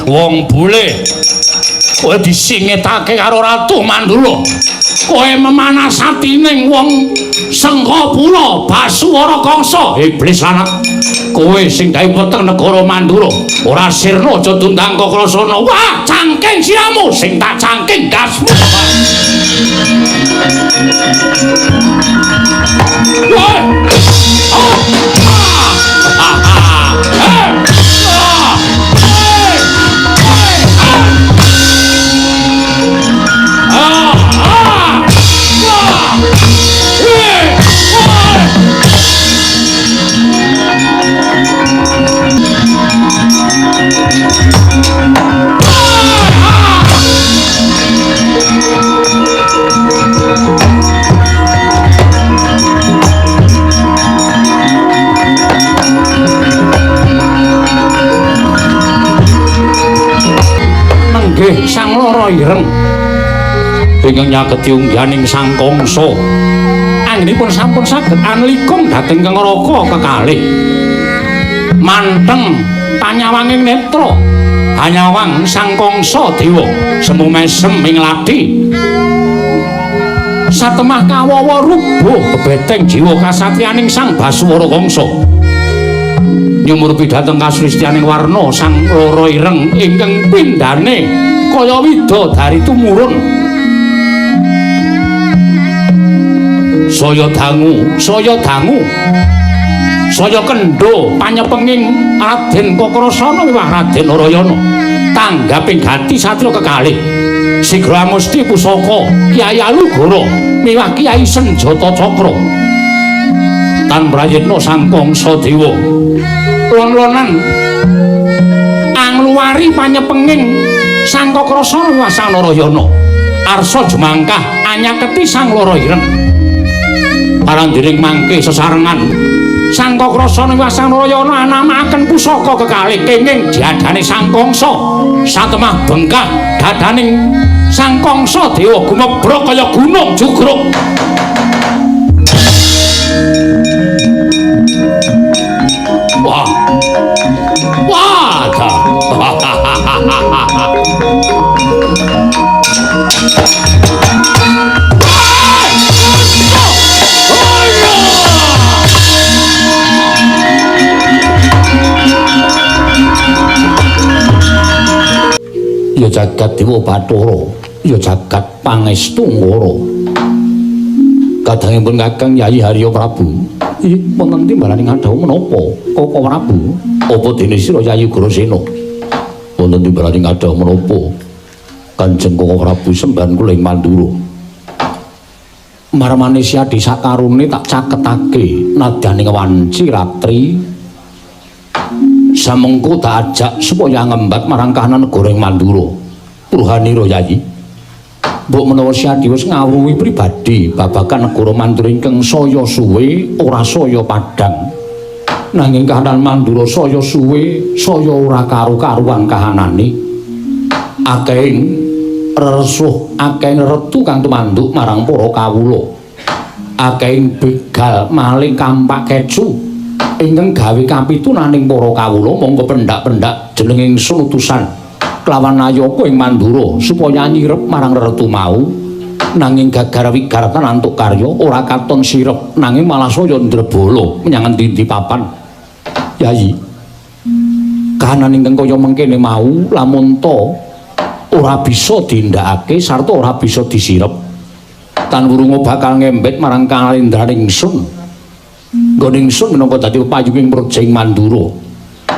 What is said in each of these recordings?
Wong bule kowe disingetake karo Ratu Mandura. Kowe memanas atining wong Sengkapura Basuwara Kangsa. Iblis anak. Kowe sing gawe weteng negara Mandura. Ora sirna aja tundang Kakrasana. Wah, cangking siramu sing tak cangking dasmu. Wah. Nggih, Sang Lara Ireng ingkang nyaketi ungganing Sang Kangsa. Anggenipun sampun saged anlikung dhateng neraka kekalih. Manteng panyawanging netra hanyawang Sang Kangsa dewa semu mesem ing lathi. Satemah kawawa rubuh bebeteng jiwa kasatriyaning Sang Basuwara Kangsa. Nyumurpi dhateng kasulistianing warna Sang Lara Ireng ingkang pindhane kaya widodari tumurun. Saya dangu, saya dangu. Saya kendho panyepenging Raden Kakrasana miwah Raden Narayana. Tanggaping gati satria kekalih. Sigra amusti pusaka Kyai Alugoro miwah Kyai Senjata Cakra. Tan prayitna Sang Kangsa dewa. Lon-lonan angluwari panyepenging Sang Kakrasana miwah Sang Narayana. Arsa jumangkah anyaketi Sang Lara Ireng. Parandiring mangke sesarengan Sang Kakrasana miwah Sang Narayana anamakaken pusaka kekalih kenging diadane Sang Kangsa. Satemah bengkah dadaning Sang Kangsa dewa gumebrok kaya gunung jugruk. Wah. Wah. Ya jagat Dewa Bathara, ya jagat Pangestu Ngara. Kadangipun Kakang Yayi Harya Prabu, ih wonten timbalaning ngadhawuh menapa Kaka Prabu? Apa dene sira Yayi Ugrasena? Wonten timbalaning ngadhawuh menapa Kanjeng Kaka Prabu sembahan kula ing Mandura? Marmane Siadi sakarone tak caketake nadyaning wanci ratri. Samengko tak ajak supaya ngembat marang kahanan negara ing Mandura. Purhanira Yayi. Mbok menawa Siadi wis ngawruhi pribadi babagan negara Mandura ingkang saya suwe ora saya padhang. Nanging kahanan Mandura saya suwe saya ora karu-karuan kahanane. Akehing resuh, akehing retu kang tumanduk marang para kawula. Akehing begal, maling, kampak kecu ingkang gawe kapitunaning para kawula monggo pendak-pendak jeneng ingsun utusan kelawan nayaka ing Mandura supaya nyirep marang retu mau. Nanging gagar wigaratan antuk karya ora katon sirep nanging malah saya ndrebala menyang endi-endi papan. Yayi, kahanan ingkang kaya mengkene mau lamun ta ora bisa dindakake sarta ora bisa disirep tan wurunga bakal ngembet marang kalendraning ingsun. Nggone ingsun minangka dadi payunging praja ing Mandura.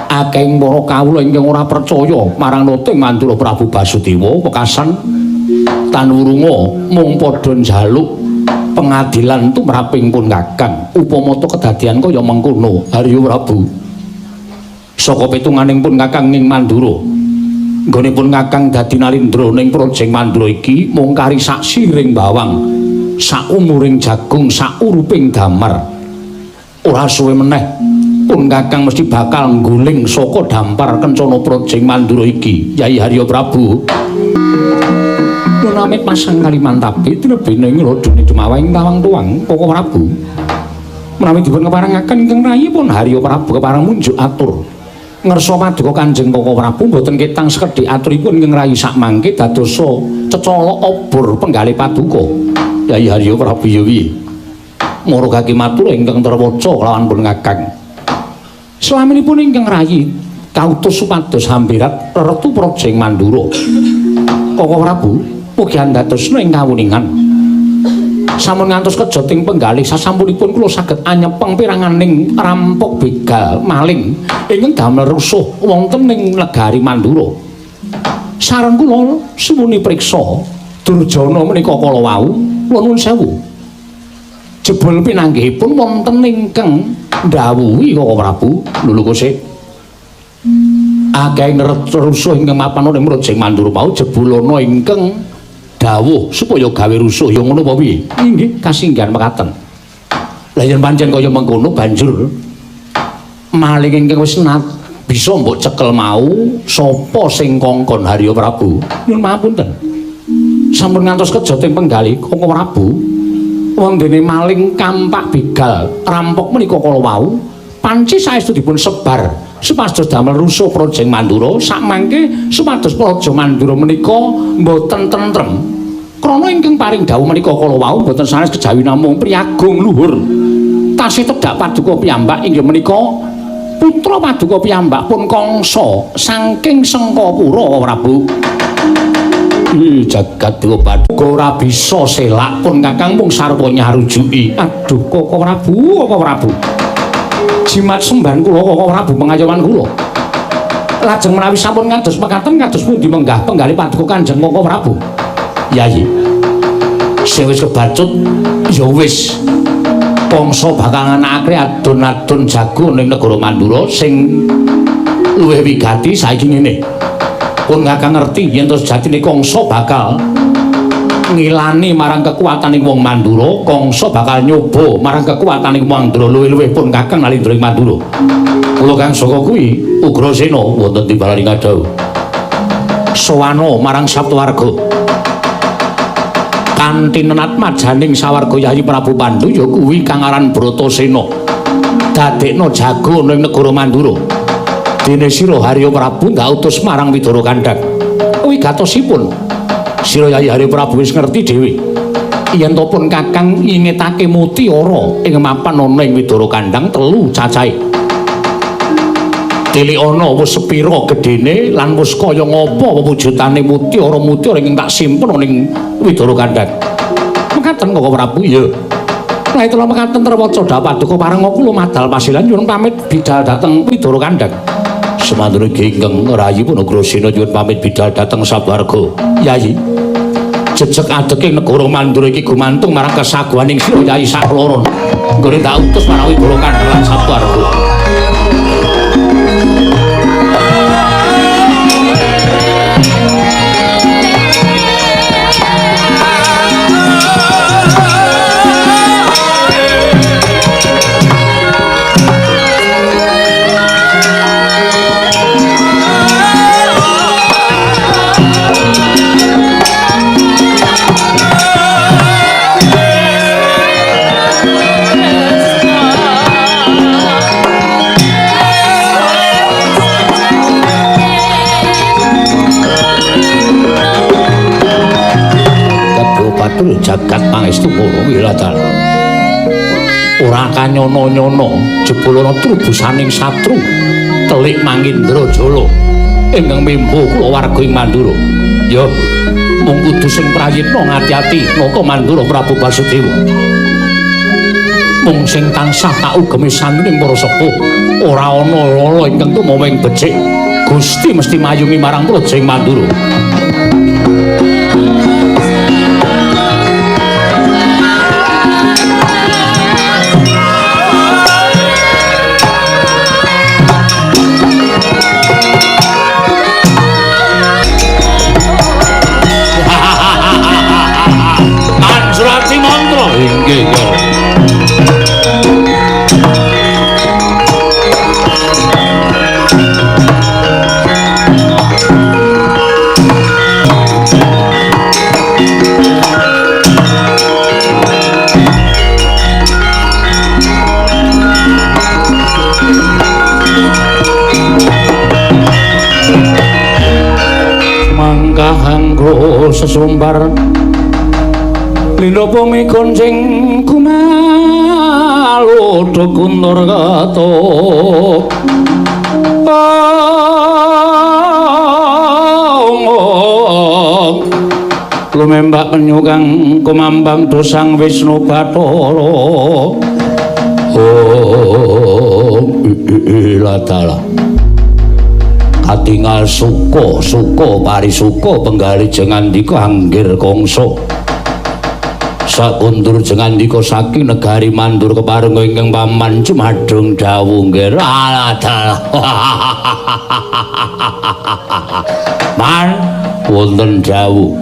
Akehing para kawula ingkang ora percaya marang nata ing Mandura Prabu Basudewa wekasan tan wurunga mung padha njaluk pengadilan tumraping pun Kakang. Upama ta kedadian kaya mengkono, Harya Prabu. Saka pitunganing pun Kakang ing Mandura. Nggone pun Kakang dadi nalindra ning praja ing Mandura iki mung kari sak siring bawang, sak umuring jagung, sak uruping damar. Ora suwe meneh pun Kakang mesti bakal ngguling saka dampar kencana praja ing Mandura iki, Yai Harya Prabu. Nun amit pasang Kalimantabe tinebene ing radane jumawa ing tawang tuang Kaka Prabu. Menawi dipun keparengaken ingkang rayipun Harya Prabu kepareng munjuk atur. Ngersa paduka Kanjeng Koko Prabu mboten ketang sekedhik aturipun ingkang rayi sakmangke dadosa cecolok obor penggalih paduka. Yayi Haryo Prabu ya piye? Mara kaki matur ingkang terwaca kelawan pun Kakang. Slaminipun ingkang rayi kautus supados hambirat reretu praja ing Mandura. Koko Prabu mugi andadosna ing kawuningan. Sampun ngantos kejoting penggalih sasampunipun kula saged anyepeng piranganing rampok begal maling ingkang damel rusuh wonten ing negari Mandura. Sareng kula suwuni priksa Durjana menika kala wau kula nuwun sewu. Jebul pinanggihipun wonten ingkang ndhawuhi Koko Prabu lulu kose. Akeh rusuh ingkang mapan ing Mrojeng Mandura mau jebul ana ingkang dawuh supaya gawe rusuh ya ngono apa piye? Inggih kasinggihan mekaten. Lah yen pancen kaya mengkono banjur maling ingkang wis bisa mbok cekel mau sapa sing kongkon Haryo Prabu? Nyuwun pangapunten. Sampun ngantos kejoting penggalih Koko Prabu wondene maling kampak begal rampok menika kala wau panci saestu dipun sebar supados damel rusuh Projeng Mandura sakmangke supados Praja Mandura menika mboten tentrem krana ingkang paring dawuh menika kala wau mboten sanes kejawi namung priyagung luhur tasih tedhak paduka piyambak inggih menika putra paduka piyambak pun Kangsa saking Sengkapura Prabu. Jagat dewa paduka ora bisa selak pun Kakang mung sarwa nyarujuki. Aduh Koko Prabu, Koko Prabu. Jimat sembahan kula Koko Prabu pengayoman kula. Lajeng menawi sampun ngantos mekaten kados pundi menggah penggalih paduka Kanjeng Koko Prabu. Yayi. Sing wis kebacut ya wis. Kangsa bakal nganakake adon-adon jago ning negara Mandura sing luwih wigati saiki ngene. Pun Kakang ngerti yen to sejatine Kangsa bakal ngilani marang kekuataning wong Mandura, Kangsa bakal nyoba marang kekuataning wong Mandura luwih-luwih pun Kakang nalindra ing Mandura. Kula kang saka kuwi Ugrasena wonten timbalan ing kadhawuh. Sowana marang Saptawarga. Kanthi nenat majaning sawarga Yayi Prabu Pandu ya kuwi kang aran Bratasena. Dadekna jago ning negara Mandura. Dene sira Haryo Prabu ndak utus marang Widara Kandhang. Wigatosipun sira Yayi Haryo Prabu wis ngerti dhewe yen to pun Kakang ngingetake mutiara ing mapan ana ing Widara Kandhang telu cacahe. Tilik ana wis sepira gedene lan wis kaya ngapa wewujudane mutiara-mutiara ingkang tak simpen ning Widara Kandhang. Mekaten Koko Prabu ya. Lah itulah mekaten terwaca paduka parenga kula madal pasilan nyuwun pamit bidal dhateng Widara Kandhang. Semantune ingkang rayi pun Ugrasena nyuwun pamit bidal dhateng sawarga. Yayi, jejeg adeking negara Mandura iki gumantung marang kesaguhaning sira Yayi sakloron. Nggone tak utus marang Widara Kandhang lan sawarga. Jagat pangestu ngono wilatal. Ora kanyono-nyono jebul ana trubusaning satru telik mangindra jala ingkang mimpu kulawarga ing Mandura. Ya mung kudu sing prayitna ngati-ati nata Mandura Prabu Basudewa. Mung sing tansah tak ugemi sanding para sepuh ora ana lala ingkang tumawa ing becik. Gusti mesti mayungi marang praja ing Mandura. Inggih ya. Langkah anggo sesumbar lindha bumi goncing kumalodho kuntur ketuk. Lumembak penyu kang kumambang dosang Wisnu Bathara. Oh, latala. Katingal suka suka parisuka penggali jengandika anggir kangsa. Sakundur jengandika saking negari Mandur kepareng ingkang paman jumadung dawuh nggih. Latala. Man wonten dawuh.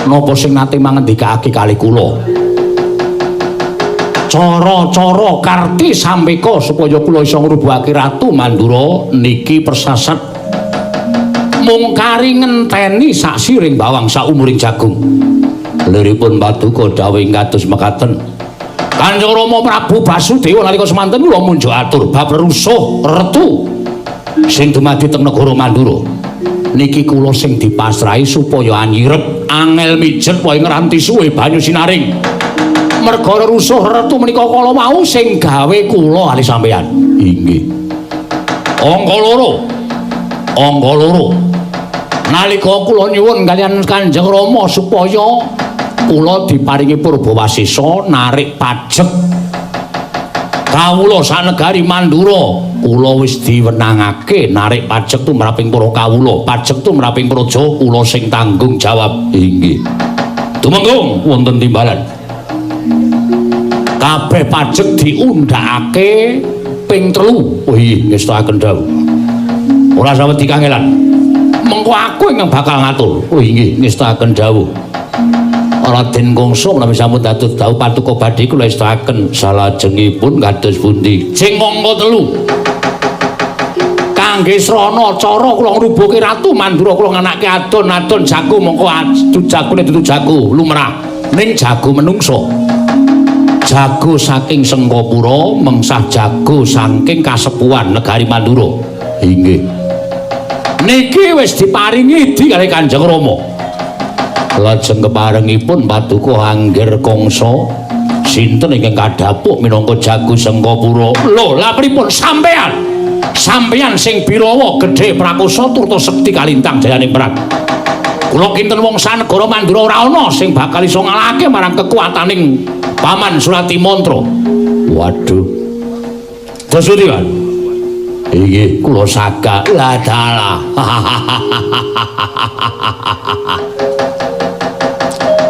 Napa sing nate mangendikake kali kula? Cara-cara karti sampeka supaya kula iso ngrubuhake Ratu Mandura niki persasat mung kari ngenteni saksiring bawang saumuring jagung. Liripun paduka dawuh ing kados mekaten. Kanjeng Rama Prabu Basudewa nalika semanten kula munjuk atur bab rusuh retu sing dumadi teng negara Mandura. Niki kula sing dipasrahi supaya anyirep angel mijet wae ngranti suwe banyu sinaring. Merga rusuh retu menika kala wau sing gawe kula ali sampeyan. Inggih. Angka loro. Angka loro. Nalika kula nyuwun kaliyan Kanjeng Rama supaya kula diparingi purbawasesa narik pajek kawula sanegari Mandura, kula wis diwenangake narik pajek tumraping para kawula, pajek tumraping praja kula sing tanggung jawab. Inggih. Tumenggung wonten timbalan. Kabeh pajek diundhakake ping 3. Oh iya, ngestakaken dawuh. Ora sawedi kangelan. Mengko aku ingkang bakal ngatur. Oh inggih, ngestakaken dawuh. Raden Kangsa menawi sampun dados dawuh patuko badhe kula estakaken salajengipun kados pundi. Sing angka 3. Kangge srana cara kula ngrubuhke Ratu Mandura kula nganake adon-adon jago mongko jagone dudu jago lumrah ning jago menungsa. Jago saking Sengkapura mengsah jago saking kasepuhan negari Mandura. Inggih. Niki wis diparingi idi kali Kanjeng Rama. Lajeng keparengipun paduka Anggir Kangsa sinten ingkang kadhapuk minangka jago Sengkapura. Lho, lha pripun sampean? Sampean sing birawa gedhe prakosa turta sekti kalintang jayane perang. Kula kinten wong sanegara Mandura ora ana sing bakal iso ngalahake marang kekuataning Paman Suratimantra. Waduh. Terus kan? Inggih, kula sagah. Lah dalah.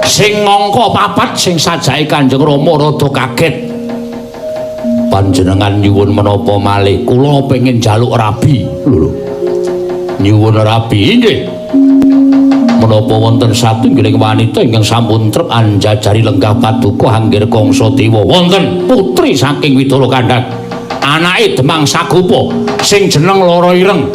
Sing angka 4 sing sajake Kanjeng Rama rada kaget. Panjenengan nyuwun menapa malih? Kula pengin njaluk rabi. Lho. Nyuwun rabi inggih. Menapa wonten satunggiling wanita ingkang sampun trep anjajari lenggah paduka Anggir Kangsa Dewa? Wonten putri saking Widara Kandhang. Anake Demang Sagopa sing jeneng Lara Ireng.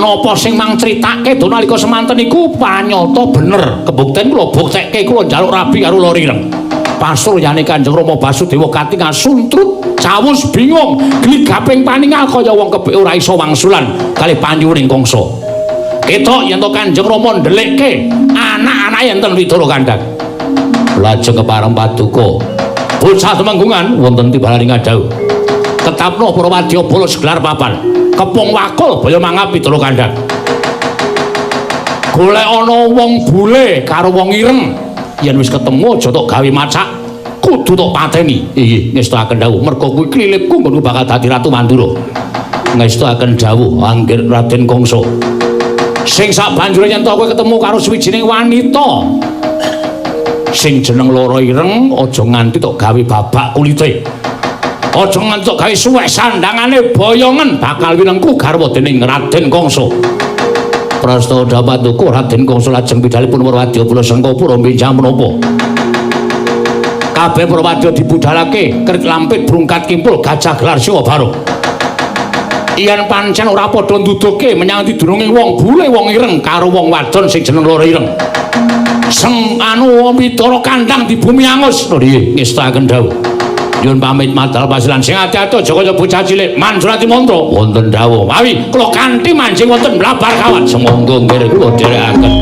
Napa sing mang critake do nalika semanten iku panyata bener. Kebukten kula buktekke kula njaluk rabi karo Lara Ireng. Pasuryane Kanjeng Rama Basudewa katingal suntrut, cawus bingung, gligaping paningal kaya wong kebek ora iso wangsulan kalih panyuwuning Kangsa. Ketok yen to Kanjeng Rama ndelikke anak-anake enten Widara Kandhang. Lajeng kepareng paduka bocah temenggungan wonten timbalan ngadhawuh. Tetapno para wadyabala segelar papan. Kepung wakul baya mangap Widara Kandhang. Golek ana wong bule karo wong ireng. Yen wis ketemu aja tok gawe macak, kudu tok pateni. Inggih, ngestakaken dawuh. Merga kuwi klilipku nggon bakal dadi Ratu Mandura. Ngestakaken dawuh Anggir Raden Kangsa. Sing sabanjure yen to kowe ketemu karo suwijining wanita sing jeneng Lara Ireng, aja nganti tok gawe babak kulite. Aja nganti tok gawe suwek sandangane boyongen bakal winengku garwa dening Raden Kangsa. Prastawa paduka Raden Kangsa lajeng pidhalipun para wadyabala Sengkapura benjang menapa. Kabeh para wadya dibudhalake kerit lampit brungkat kimpul gajah gelar siwa barung. Yen pancen ora padha nduduhke menyang didurunge wong bule wong ireng karo wong wadon sing jeneng Lara Ireng. Seng anu Widara Kandhang di bumi angus. Lho nggih, ngestakaken dawuh. Nyuwun pamit madal pasilan sing ati-ati aja kaya bocah cilik. Mansurati mantra wonten dawuh. Mawi kula kanthi manjing wonten mlabar kawat. Semangga nggih kula dherekaken.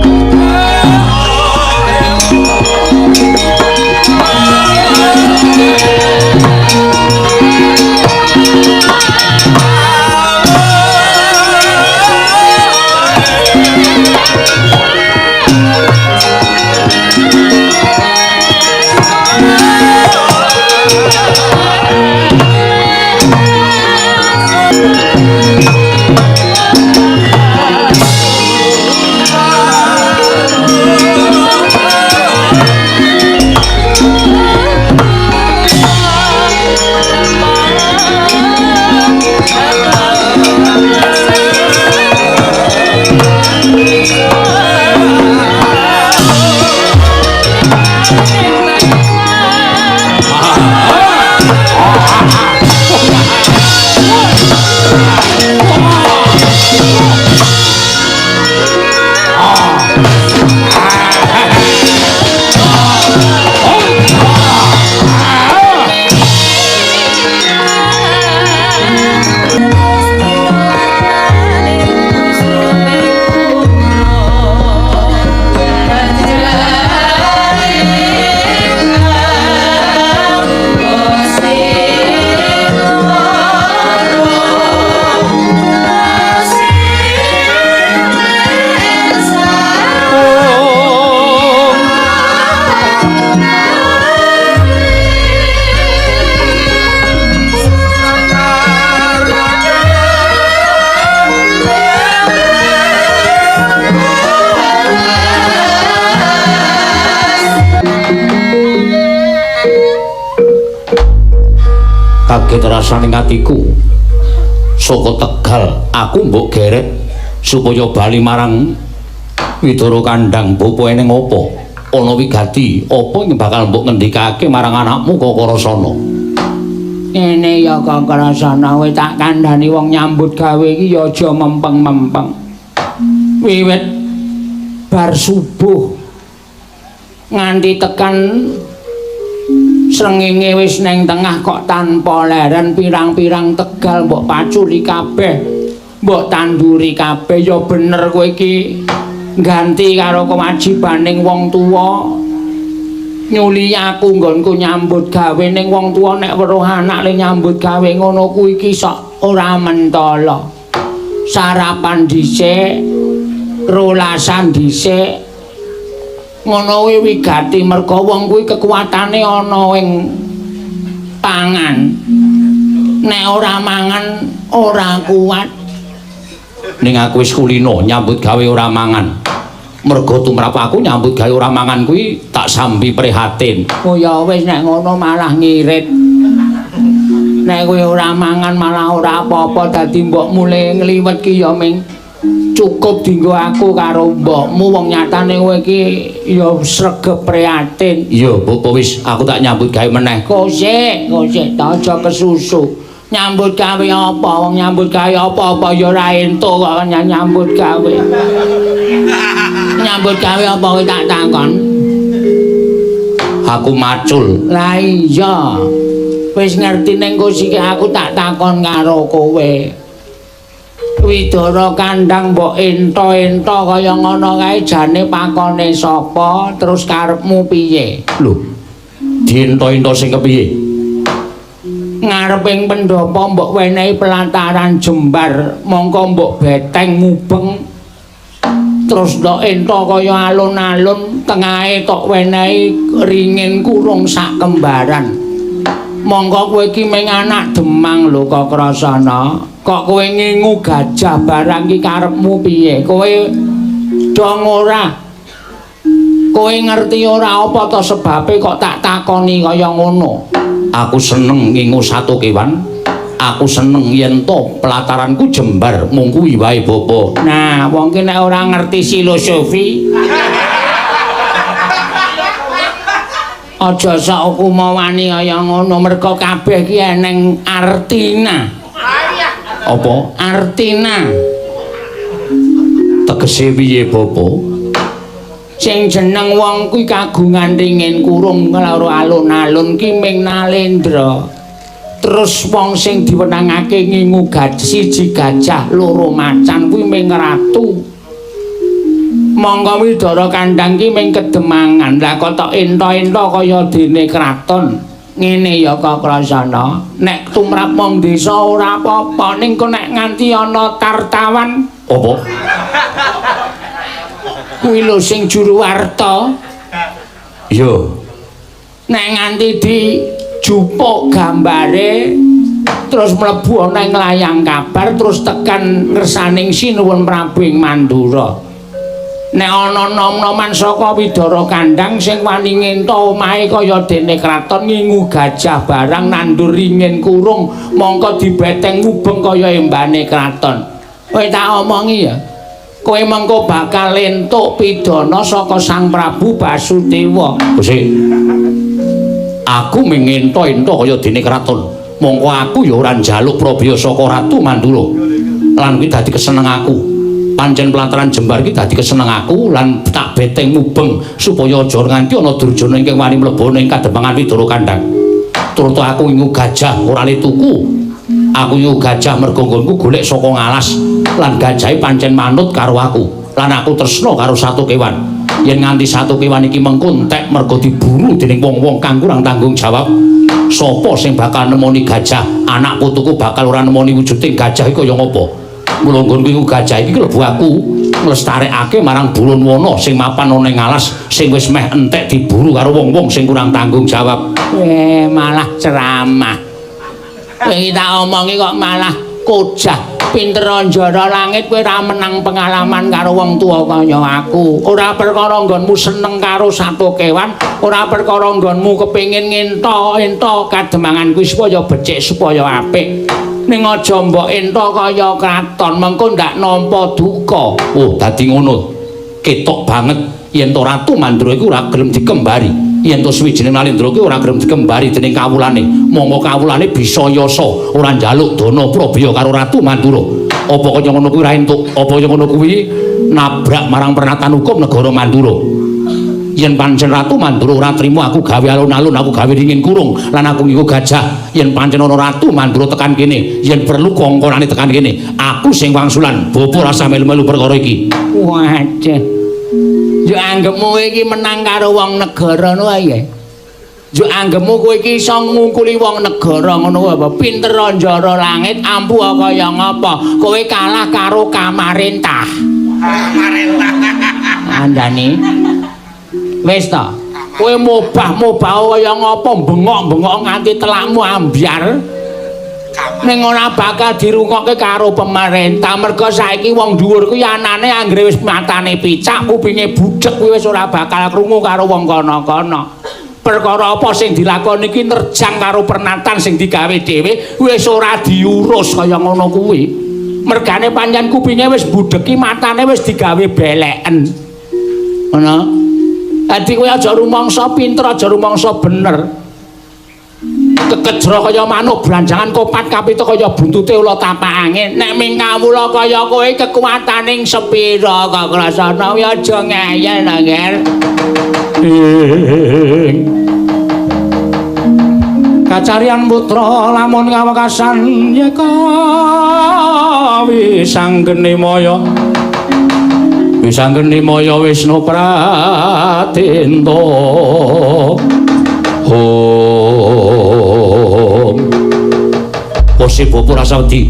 Kaget rasane atiku. Saka Tegal aku mbok geret supaya bali marang Widara Kandang. Bapa eneng apa? Ana wigati apa ing bakal mbok ngendikake marang anakmu Kakarasana? Ngene ya Kakarasana, kowe tak kandhani wong nyambut gawe iki ya aja mempeng-mempeng. Wiwit bar subuh nganti tekan srengenge wis neng tengah kok tanpa leren, pirang-pirang tegal mbok paculi kabeh, mbok tanduri kabeh. Ya bener kowe iki ganti karo kewajibaning wong tuwa. Nyuli aku nggonku nyambut gawe ning wong tuwa nek weruh anak le nyambut gawe ngono kuwi iki sok ora mentala. Sarapan dhisik, rolasan dhisik. Ngono kuwi wigati merga wong kuwi kekuatane ana ing pangan. Nek ora mangan ora kuat. Ning aku wis kulino nyambut gawe ora mangan. Merga tumrap aku nyambut gawe ora mangan kuwi tak sambi prihatin. Oh ya wis nek ngono malah ngirit. Nek kowe ora mangan malah ora apa-apa, dadi mbok mule ngliwet ki ya ming cukup dinggo aku karo mbokmu. Wong nyatane kowe iki ya sregep prihatin. Iya, bapa wis aku tak nyambut gawe meneh. Kosek, kosek ta aja kesusu. Nyambut gawe apa? Wong nyambut gawe apa-apa ya ora entuk kok nyambut gawe. Nyambut gawe apa kowe tak takon? Aku macul. Lah iya. Wis ngerti ning kosike aku tak takon karo kowe. Widara Kandang mbok ento-ento kaya ngono kae jane pakone sapa, terus karepmu piye? Lho, diento-ento sing kepiye? Ngareping pendhapa mbok wenehi pelataran jembar, mongko mbok beteng mubeng. Terus ndok ento kaya alun-alun, tengahe tok wenehi ringin kurung sak kembaran. Mongko kowe iki mung anak Demang lho Kakrasana. Kok kowe ngingu gajah barang iki karepmu piye? Kowe dong ora? Kowe ngerti ora apa to sebabe kok tak takoni kaya ngono? Aku seneng ngingu satu kewan. Aku seneng yen to pelataranku jembar mung kuwi wae bapa. Nah, wong ki nek ora ngerti filosofi aja sok kumawani kaya ngono, merga kabeh ki eneng artina. Apa? Artina. Tegese piye bapa? Sing jeneng wong kuwi kagungan ringin kurung karo alun-alun ki ming nalendra. Terus wong sing diwenangake ngingu gajah siji gajah loro macan kuwi ming ratu. Mongko Widara Kandhang ki ming kedemangan. Lah kok tok ento-ento kaya dene kraton. Ngene ya Kakrasana, nek tumrap wong desa ora apa-apa, ning kok nek nganti ana tartawan apa? Kuwi lho sing juru warta. Iya. Nek nganti dijupuk gambare terus mlebu ana ing layang kabar terus tekan ngersaning Sinuwun Prabu ing Mandura. Nek ana nom-noman saka Widara Kandhang sing wani ngento omahe kaya dene kraton ngingu gajah barang nandur ringin kurung mongko dibeteng mubeng kaya embane kraton. Kowe tak omongi ya. Kowe mengko bakal entuk pidana saka Sang Prabu Basudewa. Gusti, aku mung ngento-ento kaya dene kraton. Mongko aku ya ora njaluk prabya saka Ratu Mandura. Lan kuwi dadi keseneng aku. Pancen pelataran jembar iki dadi keseneng aku lan tak beteng mubeng supaya aja nganti ana durjana ingkang wani mlebu ning kademangan Widara Kandhang. Turta aku ngingu gajah ora le tuku. Aku ngingu gajah mergo nggonku golek saka ngalas lan gajahe pancen manut karo aku. Lan aku tresna karo satu kewan. Yen nganti satu kewan iki mengko entek mergo diburu dening wong-wong kang kurang tanggung jawab, sapa sing bakal nemoni gajah? Anak putuku bakal ora nemoni wujuding gajah iki kaya ngapa? Mula nggonku iku gajah iki klebu aku nglestarekake marang Bulun Wana sing mapan ana ing alas sing wis meh entek diburu karo wong-wong sing kurang tanggung jawab. Malah ceramah. Kowe iki tak omongi kok malah kojah. Pinter njara langit kowe ora menang pengalaman karo wong tuwa kaya aku. Ora perkara nggonmu seneng karo satu kewan, ora perkara nggonmu kepengin ngento-ento kademangan kuwi supaya becik supaya apik. Ning aja mbok ento kaya kraton mengko ndak nampa duka. Oh, dadi ngono. Ketok banget yen to Ratu Mandura iku ora gelem dikembari. Yen to suwijine Nalendra kuwi ora gelem dikembari dening kawulane. Monggo kawulane bisa yasa ora njaluk dana prabya karo Ratu Mandura. Apa kaya ngono kuwi ora entuk? Apa kaya ngono kuwi nabrak marang pernatan hukum negara Mandura? Yen pancen Ratu Mandura ora trimo aku gawe alun-alun, aku gawe ringin kurung lan aku ngiku gajah. Yen pancen ana Ratu Mandura tekan kene, yen perlu kongkonane tekan kene, aku sing wangsulan. Bapa rasa melu-melu perkara iki. Waduh. Yo anggepmu iki menang karo wong negara ngono ae. Yo anggepmu kowe iki iso ngungkuli wong negara ngono apa? Pinter njara langit ampuh kaya ngapa? Kowe kalah karo kamarentah. Kamarentah. Andani. Wis ta, kowe mobah-mobah kaya ngapa bengok-bengok nganti telakmu ambyar. Ning ora bakal dirungokke karo pemerintah mergo saiki wong dhuwur kuwi anane anggere wis matane picak, kupinge budhek kuwi wis ora bakal krungu karo wong kono-kono. Perkara apa sing dilakoni iki nerjang karo pernatan sing digawe dhewe wis ora diurus kaya ngono kuwi. Mergane pancen kupinge wis budheki, matane wis digawe beleken. Ngono. Dadi kowe aja rumangsa pinter, aja rumangsa bener. Kekejra kaya manuk branjangan kopat kapita kaya buntute ula tapak angin. Nek ming kawula kaya kowe kekuataning sepira kok krasana kuwi aja ngeyel ta, Nger. Kacarian putra lamun kawekasan yeka wisanggeni maya. Wisanggeni maya Wisnu Pratenta. Om. Posi bapa rasa wedi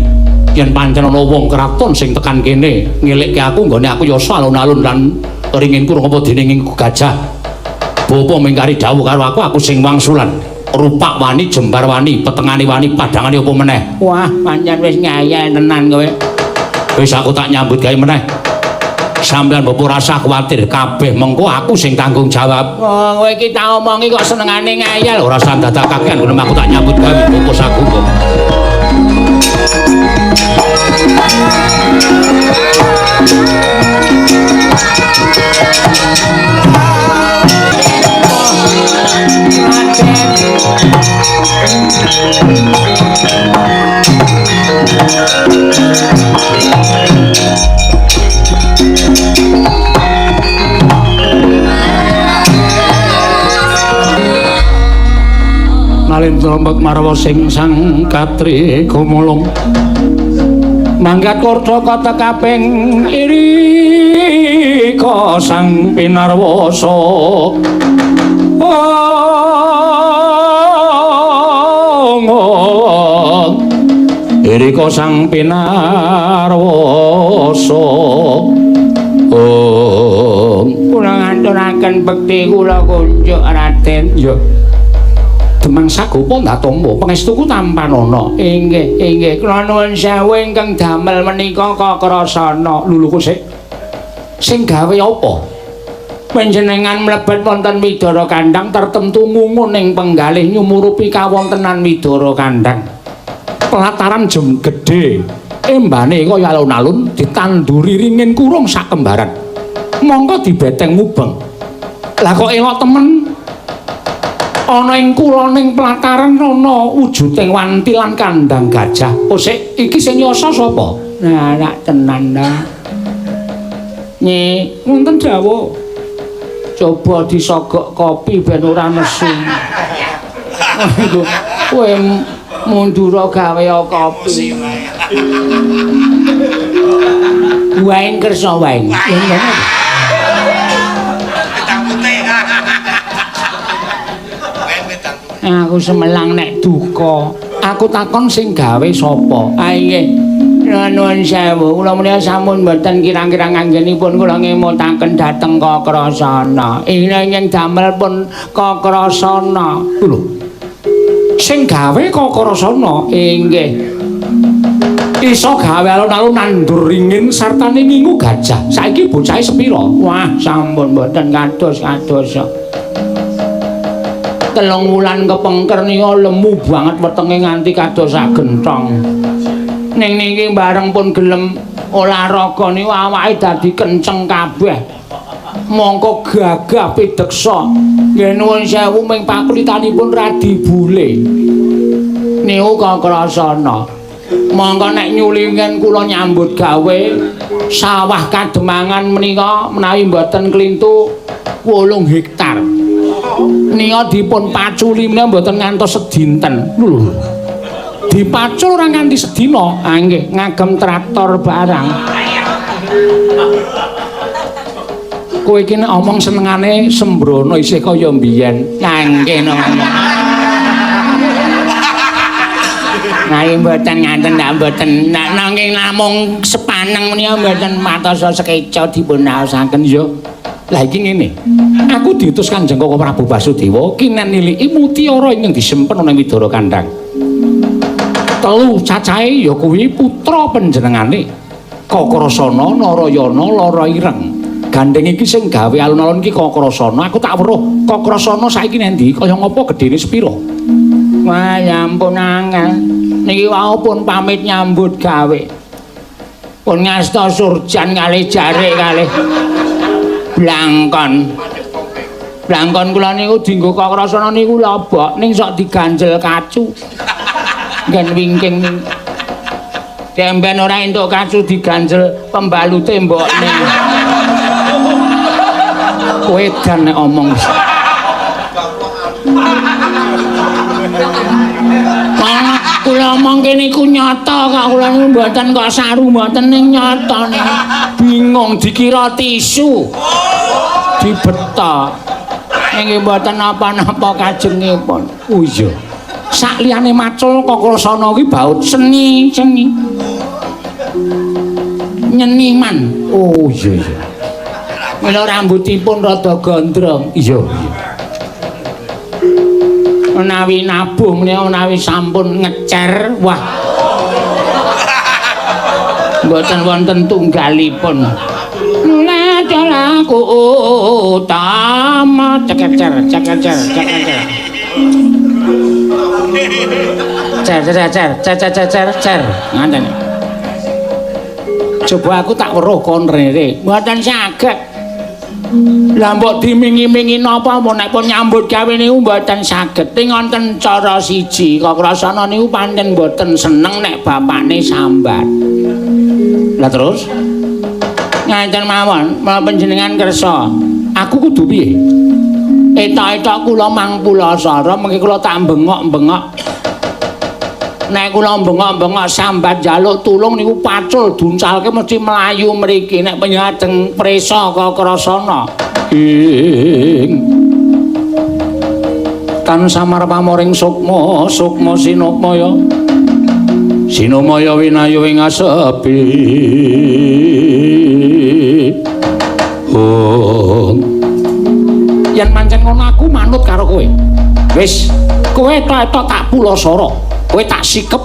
yen pancen ana wong kraton sing tekan kene ngelikke aku nggone aku yasa alun-alun lan ringin kurung apa dene ing gajah. Bapa mingkari dawuh karo aku, aku sing wangsulan. Rupak wani, jembar wani, petengane wani, padhangane apa meneh. Wah, pancen wis ngeyel tenan kowe. Wis aku tak nyambut gawe meneh. Sampeyan bapa rasa kuwatir kabeh mengko aku sing tanggung jawab. Oh, kowe iki tak omongi kok senengane ngeyel. Ora usah dadak kakean ngono aku tak nyambut gawe bapa sagung kok. Balendra Mbek Marwa sing sang katri gumulung mangkat kurta kata kaping irika sang pinarwasa. Irika sang pinarwasa. Kula ngaturaken bekti kula kunjuk Raden. Ya. Demang Sagopa Ndatomo pangestuku tampanana. Inggih, inggih. Kula nuwun sewu ingkang damel menika Kakrasana. Lho kok sik. Sing gawe apa? Panjenengan mlebet wonten Widara Kandhang tertentu ngungun ing penggalih nyumurupi kawontenan Widara Kandhang. Pelataran jem gedhe, embane kaya alun-alun ditanduri ringin kurung sakembaran. Mongko dibeteng mubeng. Lah kok elok temen? Ana ing kuloning pelataran ana wujuding wanti lan kandhang gajah. Oh sik, iki sing yasa sapa? Nah, rak tenan ta. Nyi, wonten dawuh. Coba disogok kopi ben ora nesu. Kowe mundura gawe kopi. Waeng kersa waeng. Aku semelang nek duka. Aku takon sing gawe sapa? Ah nggih. Nuwun sewu, kula menika sampun mboten kirang-kirang anggenipun kula ngemutaken dhateng Kakrasana. Ingkang damel pun Kakrasana. Lho. Sing gawe Kakrasana? Inggih. Iso gawe alun-alun nandur ringin sartane ngingu gajah. Saiki bocahe sepira? Wah, sampun mboten kados-kados. 3 wulan kepengker nika lemu banget wetenge nganti kados sak genthong. Ning niki bareng pun gelem olahraga niku awake dadi kenceng kabeh. Mongko gagah pideksa. Nggih nuwun sewu ming pakulitanipun radi bule. Niku Kakrasana. Mongko nek nyulingen kula nyambut gawe sawah kademangan menika menawi mboten klintu 8 hektar. Nika dipun paculi menika mboten ngantos sedinten. Lho. Dipacul ora nganti sedina. Ah nggih, ngagem traktor barang. Kowe iki nek omong senengane sembrono isih kaya mbiyen. Lah nggih no. Nah mboten ngaten ndak mboten. Nek nanging namung sepaneng menika mboten matosa sekeca dipun raosaken ya. Lah iki ngene. Aku diutus Kanjeng Koko Prabu Basudewa kinen niliki mutiara ingkang disimpen ana ing Widara Kandhang. 3 cacahe ya kuwi putra panjenengane Kakrasana, Narayana, Lara Ireng. Gandeng iki sing gawe alun-alun iki Kakrasana. Aku tak weruh Kakrasana saiki nendi, kaya ngapa gedene sepira? Wah, ya ampun angel. Niki wau pun pamit nyambut gawe. Pun ngasta surjan kalih jarik kalih blangkon. Blangkon kula niku dienggo Kakrasana niku lobok ning sok diganjel kacu. Nggen wingking. Demben ora entuk kacu diganjel pembalute mbokne. Kowe dan nek omong. Kula omong kene iku nyata kok, kula niku mboten kok saru mboten ning nyata niku. Bingung dikira tisu. Dibeta. Nggih mboten napa-napa kajengipun. Oh iya. Sakliyane macul Kakrasana kuwi baut seni, seni. Nyeniman. Oh iya iya. Mila rambutipun rada gondrong. Iya iya. Menawi nabuh menika menawi sampun ngecer, wah. Mboten wonten tunggalipun. Nuladaku utama cekecer cekecer cekecer. Cer cer cer cer cer cer cer. Ngoten. Coba aku tak weruh kon rene. Mboten saged. Lah mbok dimingi-mingi napa nek pun nyambut gawe niku mboten saged. Ning wonten cara siji, Kakrasana niku pancen mboten seneng nek bapakne sambat. Lah terus ngaten mawon, menawa panjenengan kersa, aku kudu piye? Etok-etok kula mang pulasara mengki kula tak bengok-bengok. Nek kula bengok-bengok sambat njaluk tulung niku pacul duncalke mesti mlayu mriki nek panjenengan prisa Kakrasana. Ing tan samar pamoring sukma sukma sinukmaya sinumaya winayu ing asepi. Oh. Yen pancen ngono aku manut karo kowe. Wis, kowe etok-etok tak pulasara, kowe tak sikep.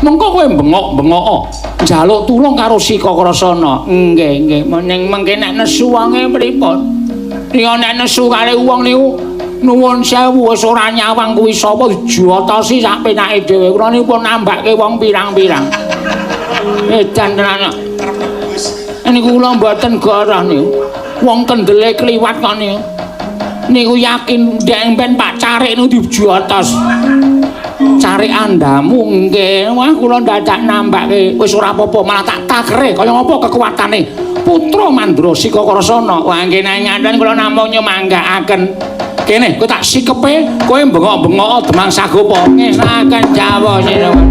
Mengko kowe bengok-bengok njaluk tulung karo si Kakrasana. Nggih, nggih. Mening mengke nek nesu wonge pripun? Nek nek nesu karo wong niku nuwun sewu wis ora nyawang kuwi sapa dijotosi sak penake dhewe. Kula niku pun nambake wong pirang-pirang. Edan tenan. Niku kula mboten goroh niku. Wong kendele kliwat kok niku. Niku yakin ndek ben Pak Carik niku dijotos. Carik andamu nggih. Wah kula dadak nambake wis ora apa-apa malah tak takere kaya ngapa kekuatane putra Mandra Sikakrasana. Wah nggih nek ngaten kula namung nyumanggaaken. Kene kowe tak sikepe kowe bengok-bengok Demang Sagopa. Ngesaken Jawa sinuwun.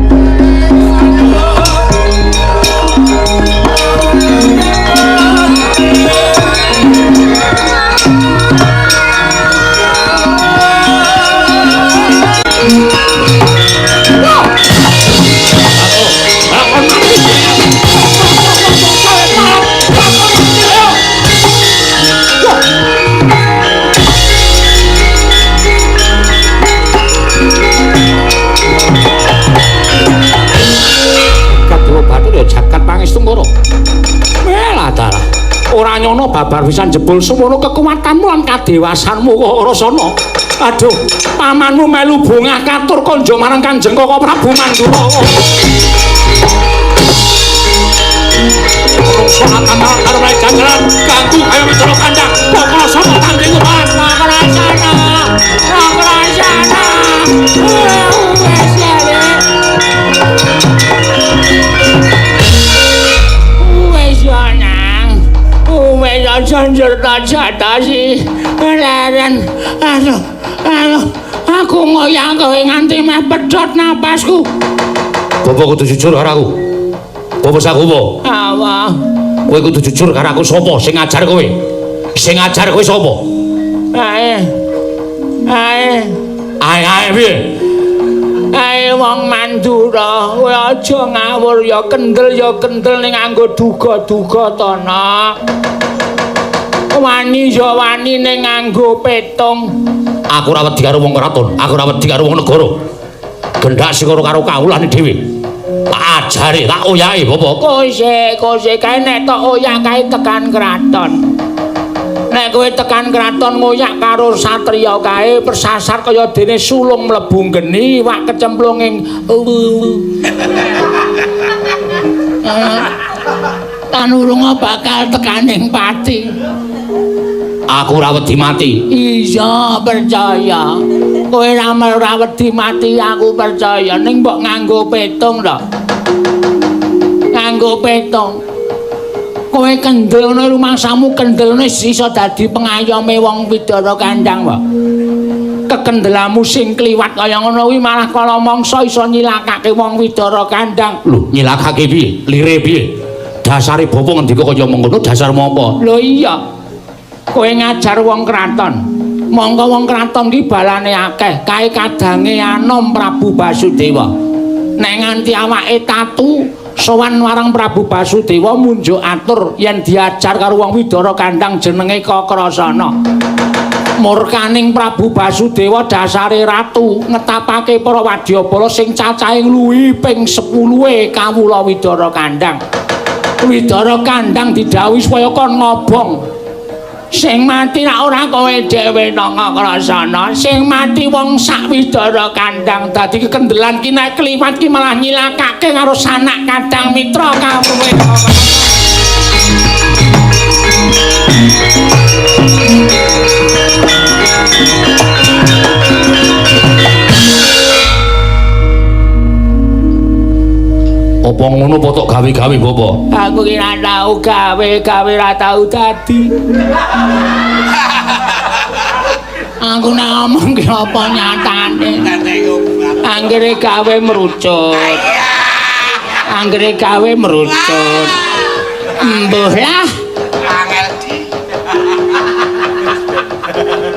Ora nyono babar pisan jebul semono kekuatanmu lan kadewasanmu Kakrasana. Aduh, pamanmu melu bungah katur konjo marang Kanjeng Kaka Prabu Mandura. Karo jajaran ganggu kaya Widara Kandang. Kakrasana tanding upan. Kakrasana. Kakrasana. Wes ya nang. Wes aja njurta jatasi. Leren. Aduh, aduh. Aku ngoyang kowe nganti meh pedhot napasku. Bapak kudu jujur karo aku. Bapak Sagopa. Apa? Kowe kudu jujur karo aku sapa sing ngajar kowe? Sing ngajar kowe sapa? Ae. Ae. Ae ae piye? Ae wong Mandura, kowe aja ngawur ya kendel ning nganggo duga-duga to, Nak. Wani ya wani ning nganggo petung. Aku ora wedi karo wong kraton, aku ora wedi karo wong negara. Gendak sikara karo kawulane dhewe. Tak ajare, tak oyake, Bapak. Kose kae nek tok oyak kae tekan kraton. Nek kowe tekan kraton ngoyak karo satriya kae persasar kaya dene sulung mlebu geni, wak kecemplung ing tanurunga bakal tekaning pati. Aku ora wedi mati. Iya, percaya. Kowe ora wedi mati, aku percaya. Ning mbok nganggo petung to. Nganggo petung. Kowe kendel ngono rumangsamu kendel ngono iso dadi pengayome wong Widara Kandang wae. Kekendelamu sing kliwat kaya ngono kuwi malah kala mangsa iso nyilakake wong Widara Kandang. Lho, nyilakake piye? Lire piye? Dasare bapa ngendika kaya mengkono, dasarmu apa? Lho iya. Kowe ngajar wong kraton. Mongko wong kraton ki balane akeh, kae kadange anom Prabu Basudewa. Nek nganti awake tatu sowan marang Prabu Basudewa munjuk atur yen diajar karo wong Widara Kandang jenenge Kakrasana. Murkaning Prabu Basudewa dasare ratu ngetapake para wadyabala sing cacahe ngluwihi ping 10-e kawula Widara Kandang. Widara Kandang didhawuhi supaya kon ngobong. Sing mati rak ora kowe dhewe nang Kakrasana, sing mati wong sak Widara Kandang. Dadi kekendelan ki nek kliwat ki malah nyilakake karo sanak kadang mitra kawruhe. Apa ngono apa tok gawe-gawe, Bapak? Aku ki ora tau gawe-gawe, ora tau dadi. Aku nek omong ki apa nyatane. Anggere gawe merucut. Anggere gawe merucut. Embuh lah. Angel di.